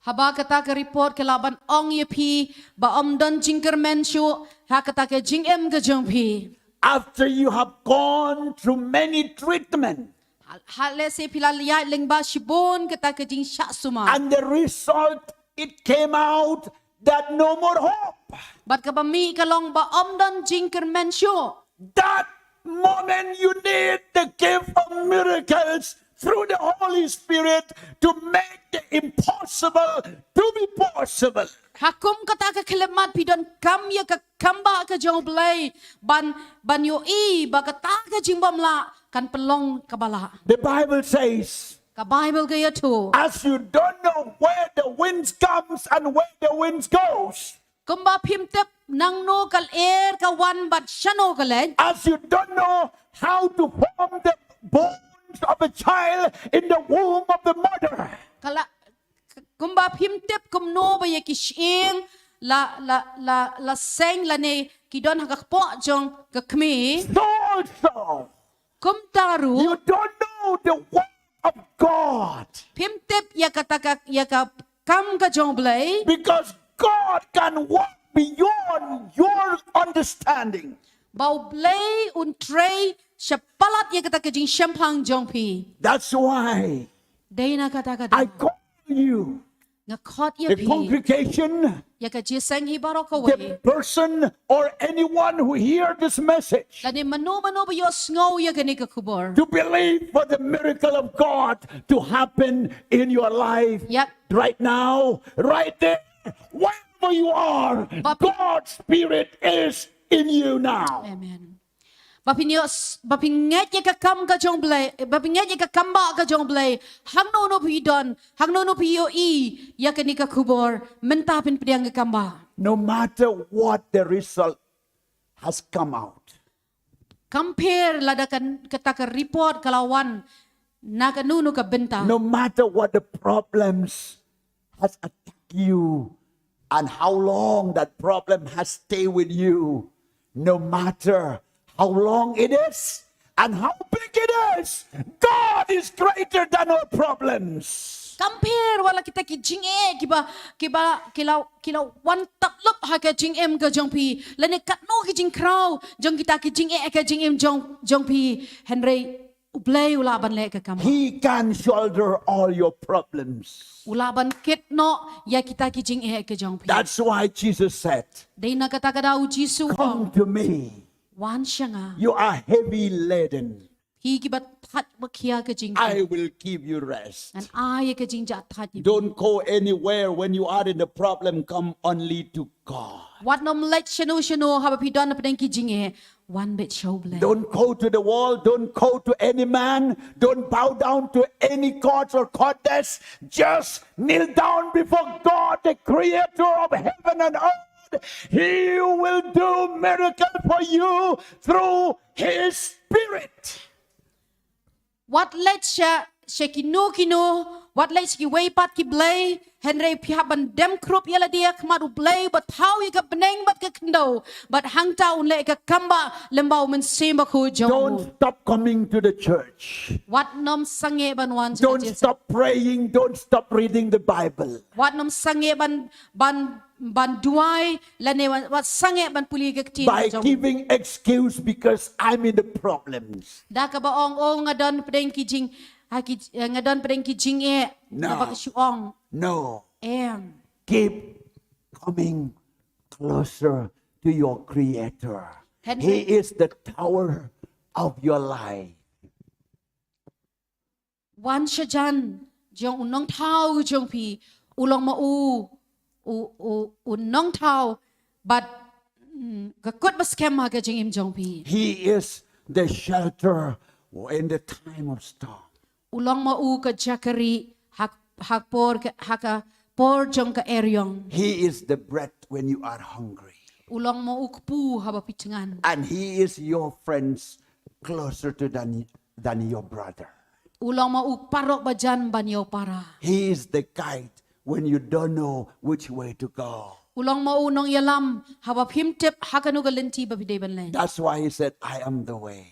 Haba kata ka report ka lah ban ong ïa phi ba ym don jingkyrmen shuh ha kata ka jingim ka jong phi. After you have gone through many treatment. Ha, ha lehse phi la ïaid lyngba shibun kata ka jingshah sumar. And the result it came out that no more hope. Bad kaba mih ka long ba ym don jingkyrmen shuh. That moment you need the gift of miracles through the Holy Spirit to make the impossible to be possible. Ha kum kata ka khyllipmat phi donkam ïa ka kambah ka jong U Blei ban ban ïohi ba kata ka jingbymlah kan pynlong kaba lah. The Bible says, Ka Bible ka ïathuh. As you don't know where the winds comes and where the winds goes, Kumba phim tip nangno ka lyer ka wan bad shano ka leit. As you don't know how to form the bones of a child in the womb of the mother, Kala kumba phim tip kumno ba ïa ki shyieng la la la la seng lane ki don ha ka kpoh jong ka kmie. So also, Kumta ruh you don't know the work of God, phim tip ïa kata ka ïa ka kam ka jong U Blei. Because God can work beyond your understanding. Ba U Blei un trei shapalat ïa kata ka jingshemphang jong phi. That's why Dei na kata ka I daw call you, nga khot ïa the phi, congregation, ïa ka jingïaseng hi baroh the kawei. Person, or anyone who hear this message, Lane mano mano ba ïohsngew ïa kane ka khubor. To believe for the miracle of God to happen in your life Yep. Right now, right there, wherever you are, But- God's Spirit is in you now. Amen. Ba phin ïoh ba phin ngeit ïa ka kam ka jong U Blei, ba phin ngeit ïa ka kambah ka jong U Blei. Hangno no phi don, hangno no phi ïohi ïa kane ka khubor, mynta phin pdiang ka kambah. No matter what the result has come out, Kam pher lada kan kata ka report ka la wan na kano kano ka bynta. No matter what the problems has attacked you and how long that problem has stayed with you, no matter how long it is and how big it is, God is greater than our problems. Kam pher wat la kita ki jingeh kiba kiba ki la ki la wan tap lup ha ka jingim ka jong phi. Lane katno ki jingkhraw jong kita ki jingeh ka jingim jong jong phi. Hynrei U Blei u lah ban leh ka kam. He can shoulder all your problems. U lah ban kit noh ïa kita ki jingeh ka jong phi. That's why Jesus said, Dei na kata ka daw U Jisu u ong, "Come to me. Wan sha nga. You are heavy laden. Phi kiba thait ba khia ka jingkit. I will give you rest." Ngan ai ïa ka jingjahthait ïa phi. Don't go anywhere when you are in the problem. Come only to God. Wat nym leit shano shano haba phi don hapdeng ki jingeh. Wan beit sha U Blei. Don't go to the wall. Don't go to any man. Don't bow down to any gods or goddess. Just kneel down before God, the creator of heaven and earth. He will do miracle for you through his spirit. Wat leit sha sha kino kino, wat leit sha kiwei pat ki blei, hynrei phi hap ban dem khrup ïa lade ha khmat U Blei, bad thaw ïa ka bneng bad ka khyndew, bad hangta un leh ïa ka kambah lem bad U Mynsiem Bakhuid jong u. Don't stop coming to the church. Wat nym sangeh ban wan sha ka Don't jingïaseng. Stop praying. Don't stop reading the Bible. Wat nym sangeh ban ban ban duwai, lane wat, wat sangeh ban pule ka ktien. By jong giving excuse because I'm in the problems. Da kaba ong, oh, nga don pdeng ki jing, ha ki, eh, nga don pdeng ki jingeh. No. Kaba ka shu ong. No. Em. Keep coming closer to your Creator. He is the tower of your life. Wan shajan jong u nongthaw jong phi, u long ma u, u, u, u nongthaw, bad, mm, ka kut ba skhem ha ka jingim jong phi. He is the shelter in the time of storm. U long ma u ka jakari ha, ha por ka, ha ka por jong ka eriong. He is the bread when you are hungry. U long ma u kpu haba phi thngan. And he is your friends closer to than, than your brother. U long ma u parok bajan ban ïa u para. He is the guide when you don't know which way to go. U long ma u nongïalam haba phim tip ha kano ka lynti ba phi dei ban leit. That's why he said, "I am the way."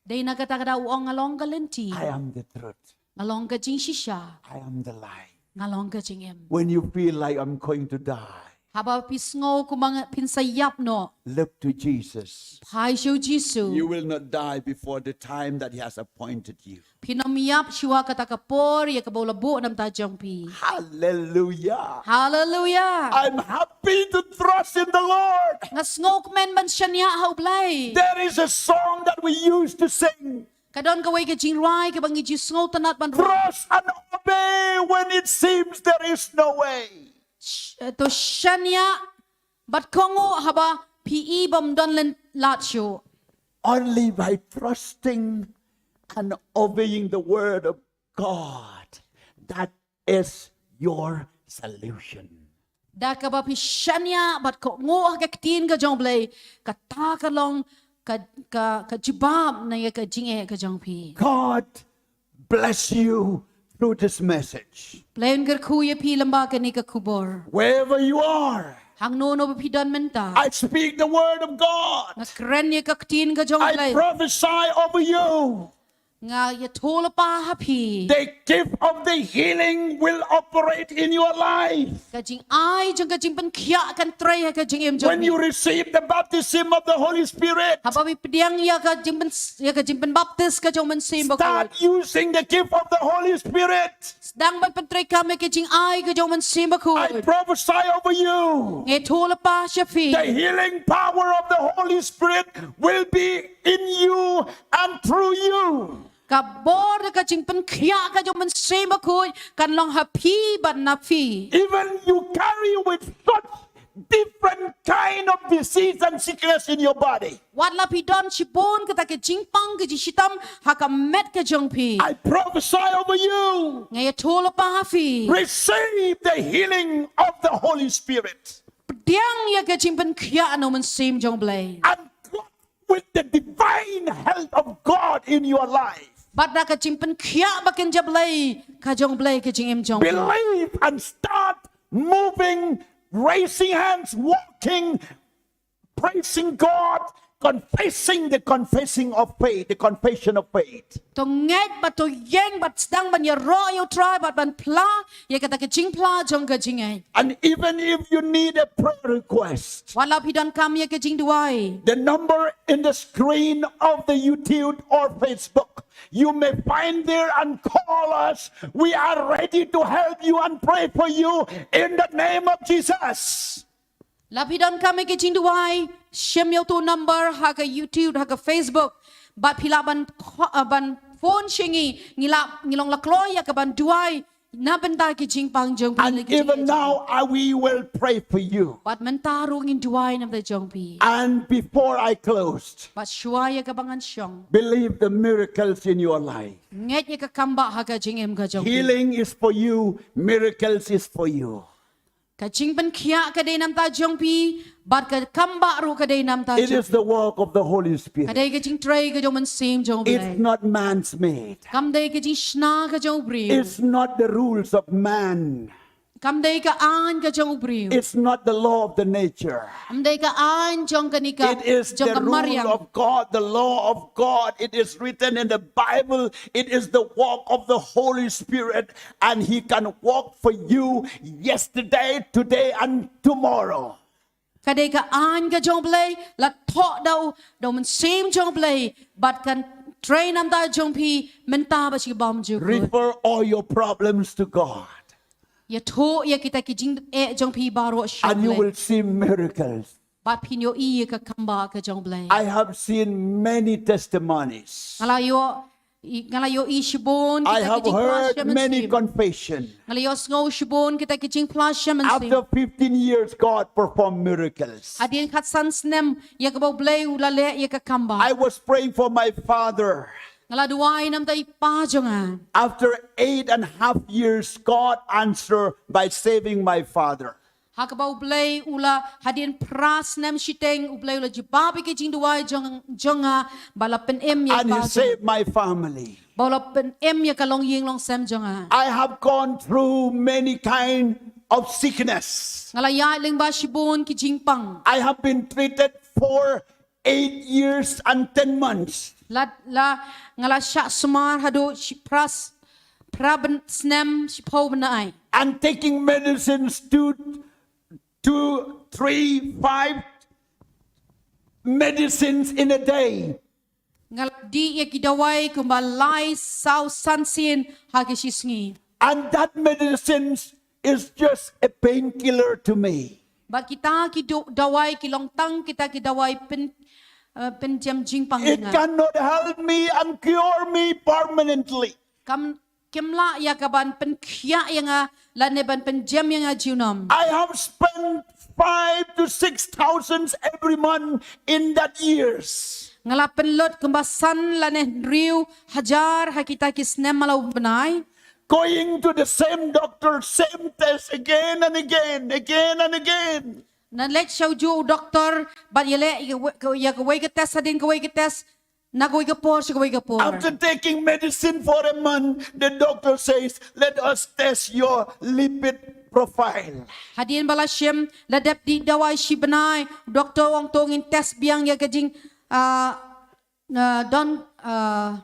Dei na kata ka daw u ong, nga long ka lynti. I am the truth. Nga long ka jingshisha. I am the light. Nga long ka jingim. When you feel like I'm going to die. Haba phi sngew kumba phin sa ïap noh, look to Jesus. Phai sha u Jisu. You will not die before the time that He has appointed you. Phin ym ïap shuwa kata ka por ïa kaba u la buh na bynta jong phi. Hallelujah. Hallelujah. I'm happy to trust in the Lord. Nga sngewkmen ban shaniah ha U Blei. There is a song that we used to sing. Ka don kawei ka jingrwai kaba ngi ju sngewtynnat ban rwai. Trust and obey when it seems there is no way. Sh-, to shaniah bad kohnguh haba phi i bym don lad shuh. Only by trusting and obeying the word of God, that is your solution. Da kaba phi shaniah bad kohnguh ha ka ktien ka jong U Blei, kata ka long ka, ka, ka jubab na ïa ka jingeh ka jong phi. God bless you through this message. U Blei un kyrkhu ïa phi lyngba kane ka khubor. Wherever you are, hangno no ba phi don mynta, I speak the word of God. Nga kren ïa ka ktien ka jong U Blei. I prophesy over you. Nga ïathuhlypa ha phi. The gift of the healing will operate in your life. Ka jingai jong ka jingpynkhiah kan trei ha ka jingim jong phi. When you receive the baptism of the Holy Spirit, haba phi pdiang ïa ka jingpyn-, ïa ka jingpynbaptis ka jong U Mynsiem Bakhuid, start using the gift of the Holy Spirit. Sdang ban pyntreikam ïa ka jingai ka jong U Mynsiem Bakhuid. I prophesy over you. Nga ïathuhlypa sha phi. The healing power of the Holy Spirit will be in you and through you. Ka bor ka jingpynkhiah ka jong U Mynsiem Bakhuid kan long ha phi bad na phi. Even you carry with such different kind of disease and sickness in your body. Wat la phi don shibun kata ka jingpang ka jingshitom ha ka met ka jong phi. I prophesy over you. Nga ïathuhlypa ha phi. Receive the healing of the Holy Spirit. Pdiang ïa ka jingpynkhiah na U Mynsiem jong U Blei. And with the divine health of God in your life. Bad da ka jingpynkhiah ba kynja Blei ka jong U Blei ka jingim jong phi. Believe and start moving, raising hands, walking, praising God, confessing the confessing of faith, the confession of faith. To ngeit bad to ïeng bad sdang ban ïaroh ïa U Trai bad ban phla ïa kata ka jingphla jong ka jingngeit. And even if you need a prayer request, wat la phi donkam ïa ka jingduwai, the number in the screen of the YouTube or Facebook, you may find there and call us. We are ready to help you and pray for you in the name of Jesus. La phi donkam ïa ka jingduwai, shim ïa uto u number ha ka YouTube, ha ka Facebook. Bad phi lah ban kho-, ah, ban phone sha ngi, ngi lah, ngi long la kloi ïa ka ban duwai na bynta ki jingpang jong phi. And even now, I, we will pray for you. Bad mynta ruh ngin duwai na bynta jong phi. And before I closed, bad shuwa ïa kaba ngan shong, believe the miracles in your life. Ngeit ïa ka kambah ha ka jingim ka jong phi. Healing is for you, miracles is for you. Ka jingpynkhiah ka dei na bynta jong phi, bad ka kambah ruh ka dei na bynta jong phi. It is the work of the Holy Spirit. Ka dei ka jingtrei ka jong U Mynsiem jong U Blei. It's not man's made. Kam dei ka jingshna ka jong u briew. It's not the rules of man. Kam dei ka aiñ ka jong u briew. It's not the law of the nature. Kam dei ka aiñ jong kane ka, it is jong the ka mariang. Rule of God, the law of God. It is written in the Bible. It is the work of the Holy Spirit. And He can work for you yesterday, today, and tomorrow. Ka dei ka aiñ ka jong U Blei, la thoh da u, da u Mynsiem jong U Blei, bad kan trei na bynta jong phi, mynta bad sha ki bymjukut. Refer all your problems to God. Ïathuh ïa kita ki jingeh jong phi baroh sha U Blei. And you will see miracles. Bad phin ïohi ïa ka kambah ka jong U Blei. I have seen many testimonies. Nga la ïoh, i, nga la ïohi shibun kita ki jingphla sha mynsiem. I have heard many confession. Nga la ïohsngew shibun kita ki jingphla sha mynsiem. After fifteen years, God performed miracles. Hadien khatsan snem, ïa kaba U Blei u la leh ïa ka kambah. I was praying for my father. Nga la duwai na bynta i pa jong nga. After eight and a half years, God answered by saving my father. Ha kaba U Blei u la, hadien phra snem shiteng, U Blei u la jubab ïa ki jingduwai jong, jong nga, ba la pynim ïa ka. And He saved my family. Ba u la pynim ïa ka longïing longsem jong nga. I have gone through many kind of sickness. Nga la ïaid lyngba shibun ki jingpang. I have been treated for eight years and ten months. La, la, nga la shah sumar haduh shi-, phra s-, phra byn-, snem shiphew bnai. And taking medicines two, two, three, five medicines in a day. Nga la dih ïa ki dawai kumba lai, saw, san sien ha ki shi sngi. And that medicine is just a painkiller to me. Bad kita ki du- dawai ki long tang kita ki dawai pyn uh, pynjem jingpang ïa It nga. Cannot help me and cure me permanently. Kam kim lah ïa ka ban pynkhiah ïa nga lane ban pynjem ïa nga junom. I have spent five to six thousand every month in that years. Nga la pynlut kumba san lane hynriew hajar ha kita ki snem mala u bnai. Going to the same doctor, same test again and again, again and again. Nga leit sha ujuh u doktor bad ïaleh ïa ka wei- ka- ïa kawei ka test hadien kawei ka test, na kawei ka por sha kawei ka por. After taking medicine for a month, the doctor says, "Let us test your lipid profile." Hadien ba la shim, la dep dih dawai shi bnai, doktor ong to ngin test biang ïa ka jing uh, uh, don uh,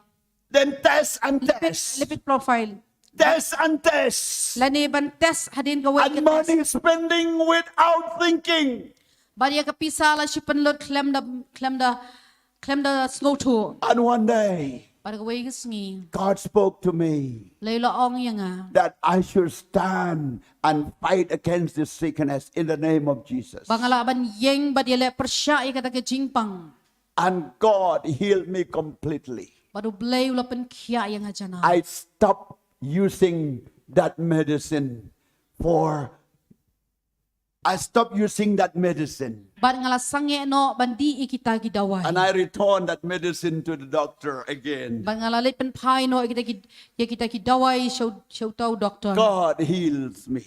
Then test and lipid, test. Lipid profile. Test and test. Lane ban test hadien kawei ka And test. Money spending without thinking. Bad ïa ka pisa la shi pynlut khlem da khlem da khlem da sngewthuh. And one day, Bad kawei ka sngi, God spoke to me Blei u la ong ïa nga that I should stand and fight against this sickness in the name of Jesus. Ba nga lah ban ïeng bad ïaleh pyrshah ïa kata ka jingpang. And God healed me completely. Bad u Blei u la pynkhiah ïa nga janai. I stopped using that medicine for, I stopped using that medicine. Bad nga la sangeh noh ban dih ïa kita ki dawai. And I returned that medicine to the doctor again. Bad nga la leit pynphai noh ïa kita ki ïa kita ki dawai sha u- sha uta u doktor. God heals me.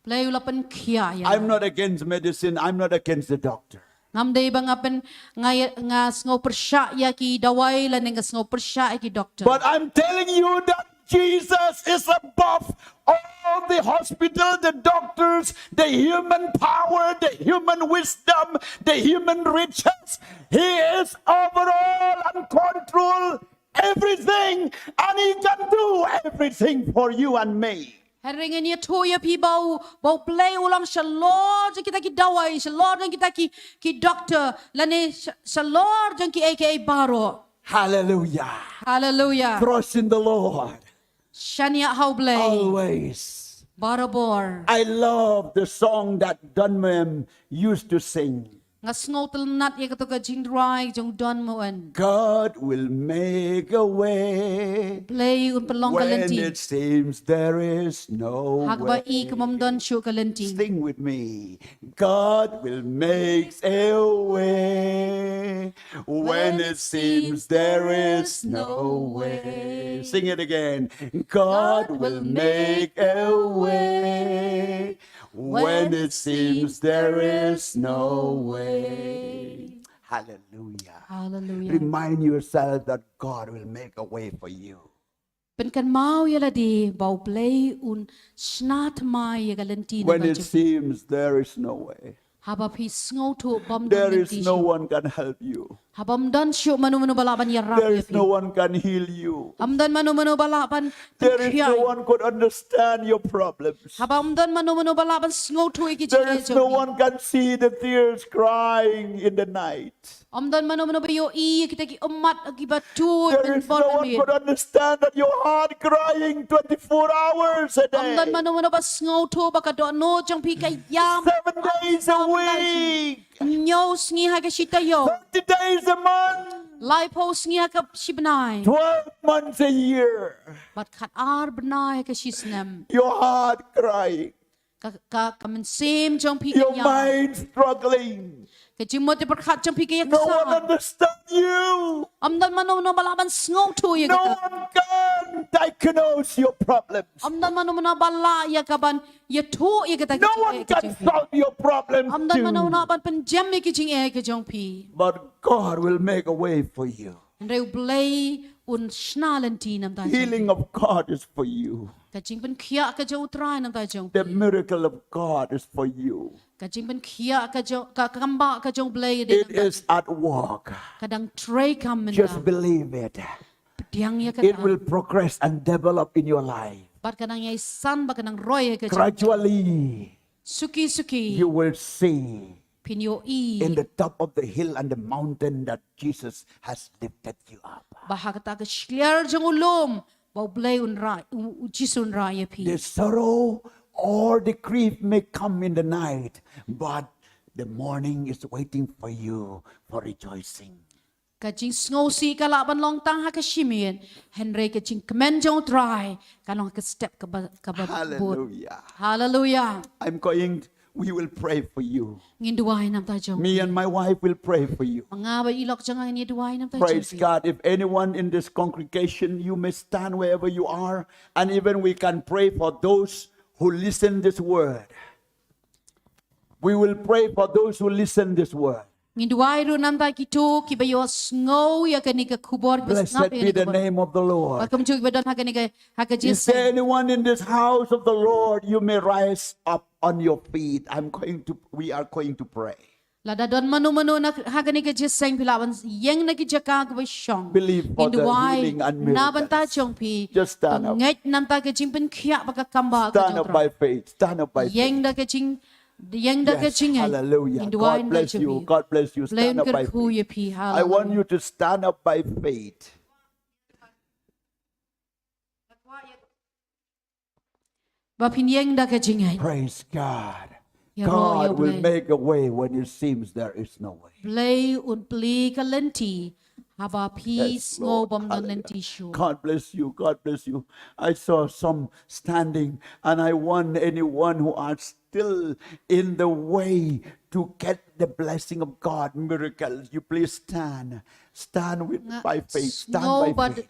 Blei u la pynkhiah ïa. I'm not against medicine. I'm not against the doctor. Ngam dei ba nga pyn nga ïa- nga sngew pyrshah ïa ki dawai lane nga sngew pyrshah ïa ki doktor. But I'm telling you that Jesus is above all the hospital, the doctors, the human power, the human wisdom, the human riches. He is over all and control everything, and he can do everything for you and me. Hynrei ngan ïathuh ïa phi ba u ba u Blei u long shalor jong kita ki dawai, shalor jong kita ki ki doktor lane sha- shalor jong ki ei ki ei baroh. Hallelujah. Haleluya. Trust in the Lord Shaniah ha u Blei. Always. Barabor. I love the song that Don Moen used to sing. Nga sngewtynnat ïa kato ka jingrwai jong Don Moen. God will make a way Blei un pynlong ka when lynti. It seems there is no Ha kaba way. i kumba ym don shuh ka lynti. Sing with me. God will make a way when it seems there is no way. Sing it again. God will make a way when it seems there is no way. Hallelujah. Haleluya. Remind yourself that God will make a way for you. Pynkynmaw ïa lade ba u Blei un shna thymmai ïa ka lynti. When it seems there is no way. Haba phi sngewthuh ba ym don There is lynti. No one can help you. Haba ym don shuh mano mano ba lah ban ïarap ïa phi. There is no one can heal you. Ym don mano mano ba lah ban. There is no one could understand your problems. Haba ym don mano mano ba lah ban sngewthuh ïa ki jingeh jong phi. There is no one can see the tears crying in the night. Ym don mano mano ba ïohi ïa kita ki ummat kiba tuid. There is no one could understand that your heart crying twenty-four hours a day. Ym don mano mano ba sngewthuh ba ka dohnud jong phi ka ïam. Seven days a week. Hynñiew sngi ha ka shi taïew. Thirty days a month. Laiphew sngi ha ka shi bnai. Twelve months a year. Bad khatar bnai ha ka shi snem. Your heart crying. Ka ka ka mynsiem jong phi ka ïam. Your mind struggling. Ka jingmut pyrkhat jong phi ka ïaksaid. No one understand you. Ym don mano mano ba lah ban sngewthuh ïa kata. No one can diagnose your problems. Ym don mano mano ba lah ïa ka ban ïathuh ïa kata. No one can solve your problems. Ym don mano mano ban pynjem ïa ki jingeh ka jong phi. But God will make a way for you. Hynrei u Blei un shna lynti na bynta jong phi. Healing of God is for you. Ka jingpynkhiah ka jong u Trai na bynta jong phi. The miracle of God is for you. Ka jingpynkhiah ka jong ka kambah ka jong u Blei ka dei na bynta jong phi. It is at work. Ka dang trei kam mynta. Just believe it. Pdiang ïa kata. It will progress and develop in your life. Bad ka dang ïai san bad ka dang roi ha ka jingim jong phi. Gradually. Suki suki. You will see phin ïohi in the top of the hill and the mountain that Jesus has lifted you up. Ba ha kata ka shliar jong u lum ba U Blei un rah, u, u Jisu un rah ïa phi. The sorrow or the grief may come in the night, but the morning is waiting for you for rejoicing. Ka jingsngewsih ka lah ban long tang ha ka shi miet, hynrei ka jingkmen jong U Trai ka long ha ka step kaba, kaba bud. Hallelujah. Hallelujah. I'm going, we will pray for you. Ngin duwai namta jong phi. Me and my wife will pray for you. Ma nga bad i lok jong nga ngin ïa duwai namta jong phi. Praise God. If anyone in this congregation, you may stand wherever you are, and even we can pray for those who listen this word. We will pray for those who listen this word. Ngin duwai ruh namta kito kiba ïohsngew ïa kane ka khubor, kiba sngap ïa kane ka khubor. Blessed be the name of the Lord. Bad kumjuh kiba don ha kane ka, ha ka jingïaseng. Is there anyone in this house of the Lord? You may rise up on your feet. I'm going to, we are going to pray. Lada don mano mano na, ha kane ka jingïaseng, phi lah ban ïeng na ki jaka kiba shong. Believe for the healing and miracles. Ngin duwai na bynta jong phi. Just stand up. Ngeit namta ka jingpynkhiah bad ka kambah ka jong U Trai. Stand up by faith. Stand up by faith. Ïeng da ka jing Ïeng da ka jingngeit. Yes, hallelujah. Ngin duwai namta jong phi. God bless you. God bless you. Stand up by faith. U Blei un kyrkhu ïa phi. Hallelujah. I want you to stand up by faith. Ba phin ïeng da ka jingngeit. Praise God. Ïaroh ïa U Blei. God will make a way when it seems there is no way. U Blei un plie ka lynti haba phi sngew bym don lynti shuh. Yes, Lord. Hallelujah. God bless you. God bless you. I saw some standing, and I want anyone who are still in the way to get the blessing of God, miracles, you please stand. Stand with, by faith. Stand by faith.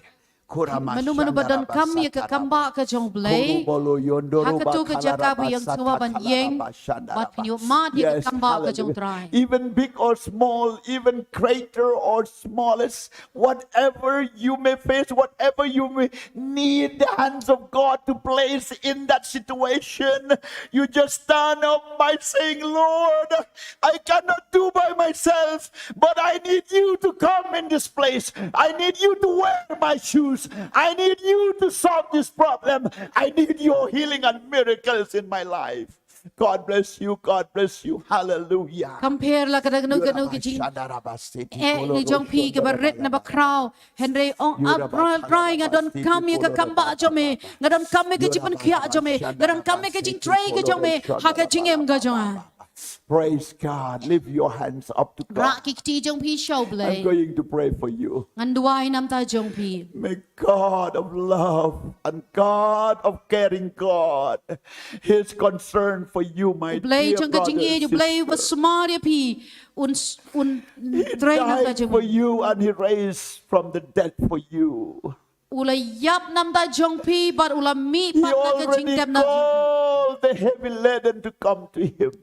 Nga sngew ba mano mano ba donkam ïa ka kambah ka jong U Blei, ha kato ka jaka ba ïeng, sngewbha ban ïeng, bad phin ïohmad ïa ka kambah ka jong U Trai. Yes, hallelujah. Even big or small, even greater or smallest, whatever you may face, whatever you may need the hands of God to place in that situation, you just stand up by saying, "Lord, I cannot do by myself, but I need you to come in this place. I need you to wear my shoes. I need you to solve this problem. I need your healing and miracles in my life." God bless you. God bless you. Hallelujah. Compare la ka dang kano kano ka jingeh ka jong phi kaba rit na bakhraw. Hynrei ong, ah, Trai, Trai, nga donkam ïa ka kambah jong me, nga donkam ïa ka jingpynkhiah jong me, nga donkam ïa ka jingtrei ka jong me ha ka jingim ka jong nga. Praise God. Lift your hands up to God. Rah ki kti jong phi sha U Blei. I'm going to pray for you. Ngan duwai namta jong phi. May God of love and God of caring God, His concern for you, my dear brother and sister. U Blei jong ka jingïeit, U Blei uba sumar ïa phi, un s-, un trei namta jong phi. He died for you and He raised from the dead for you. U la ïap namta jong phi, bad u la mihpat na ka jingtep na jong phi. He already called the heavy laden to come to Him.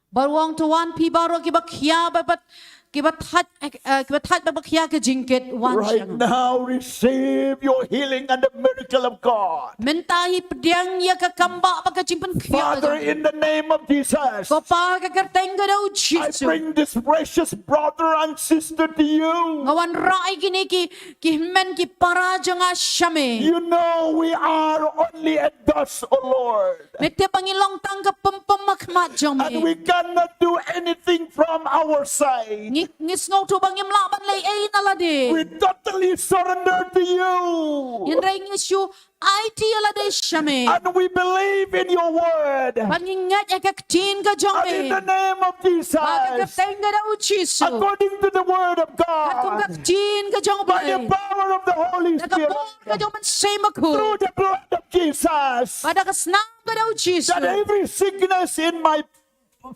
Bad u ong, to wan phi baroh kiba khia bad, bad kiba thait, eh, kiba thait bad ba khia ka jingkit, wan sha nga. Right now, receive your healing and the miracle of God. Mynta hi pdiang ïa ka kambah bad ka jingpynkhiah ka jong U Blei. Father, in the name of Jesus, ko Pa, ha ka kyrteng ka jong U Jisu, I bring this precious brother and sister to you. Nga wanrah ïa kine ki, ki hynmen ki para jong nga sha me. You know we are only a dust, O Lord. Me tip ba ngi long tang ka pum pum ha khmat jong me. And we cannot do anything from our side. Ngi, ngi sngewthuh ba ngim lah ban leh ei na lade. We totally surrender to you. Hynrei ngi shu aiti ïa lade sha me. And we believe in your word. Bad ngi ngeit ïa ka ktien ka jong me. And in the name of Jesus, ha ka kyrteng ka jong U Jisu, according to the word of God, katkum ka ktien ka jong U Blei, by the power of the Holy Spirit, da ka bor ka jong U Mynsiem Bakhuid, through the blood of Jesus, bad da ka snam ka jong U Jisu, that every sickness in my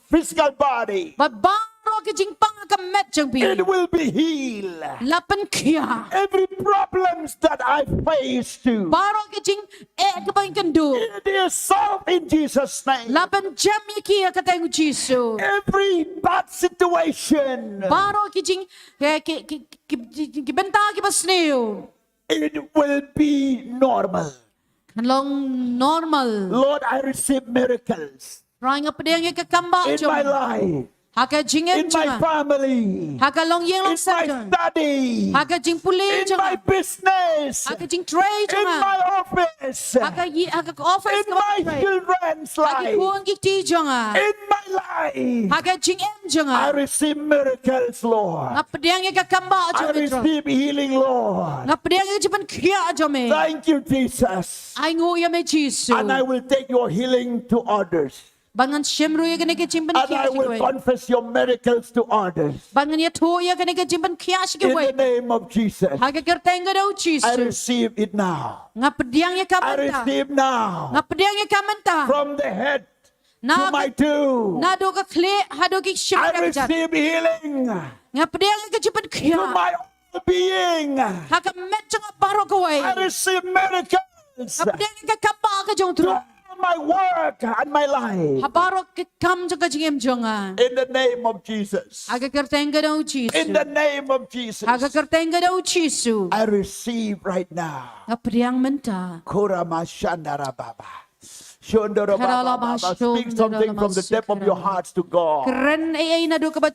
physical body, bad baroh ki jingpang ha ka met jong phi, it will be healed. La pynkhiah. Every problems that I face too, baroh ki jingeh kiba ngi kynduh, it is solved in Jesus' name. La pynjem ïa ki ha ka kyrteng U Jisu. Every bad situation, baroh ki jing, ki, ki bynta kiba sniew, it will be normal. Kan long normal. Lord, I receive miracles. Trai, nga pdiang ïa ka kambah jong me in my life. Ha ka jingim in my jong nga. Family, Ha ka longïing in longsem my jong nga. Study, Ha ka jingpule in jong my nga. Business, Ha ka jingtrei jong in nga. My Office, Ha ka yi ha ka office in ka ba my nga trei. Children's Ha ki Life, khun ki kti jong nga. In my life, Ha ka jingim jong nga. I Receive miracles, Lord. Nga pdiang ïa ka kambah I jong me Trai. Receive healing, Lord. Nga pdiang ïa ka jingpynkhiah jong me. Thank you, Jesus. Ai nguh ïa me Jisu. And I will take your healing to others. Bad ngan shim ruh ïa kane ka jingpynkhiah. And I will confess your miracles to others. Bad ngan ïathuh ïa kane ka jingpynkhiah sha kiwei. In the name of Jesus. Ha ka kyrteng ka jong u Jisu. I receive it now. Nga pdiang ïa ka mynta. I receive now. Nga pdiang ïa ka mynta. From the head to my toe. Naduh ka khlieh haduh ki shympriahjan. I receive healing. Nga pdiang ïa ka jingpynkhiah. To my being. Ha ka met jong nga baroh kawei. I receive miracles. Nga pdiang ïa ka kambah ka jong u Trai. To all my work and my life. Ha baroh ki kam jong ka jingim jong nga. In the name of Jesus. Ha ka kyrteng ka jong u Jisu. In the name of Jesus. Ha ka kyrteng ka jong u Jisu. I receive right now. Nga pdiang mynta. Kurama shandara baba. Shondara baba. Speak something from the depth of your hearts to God. Kren ei ei naduh kaba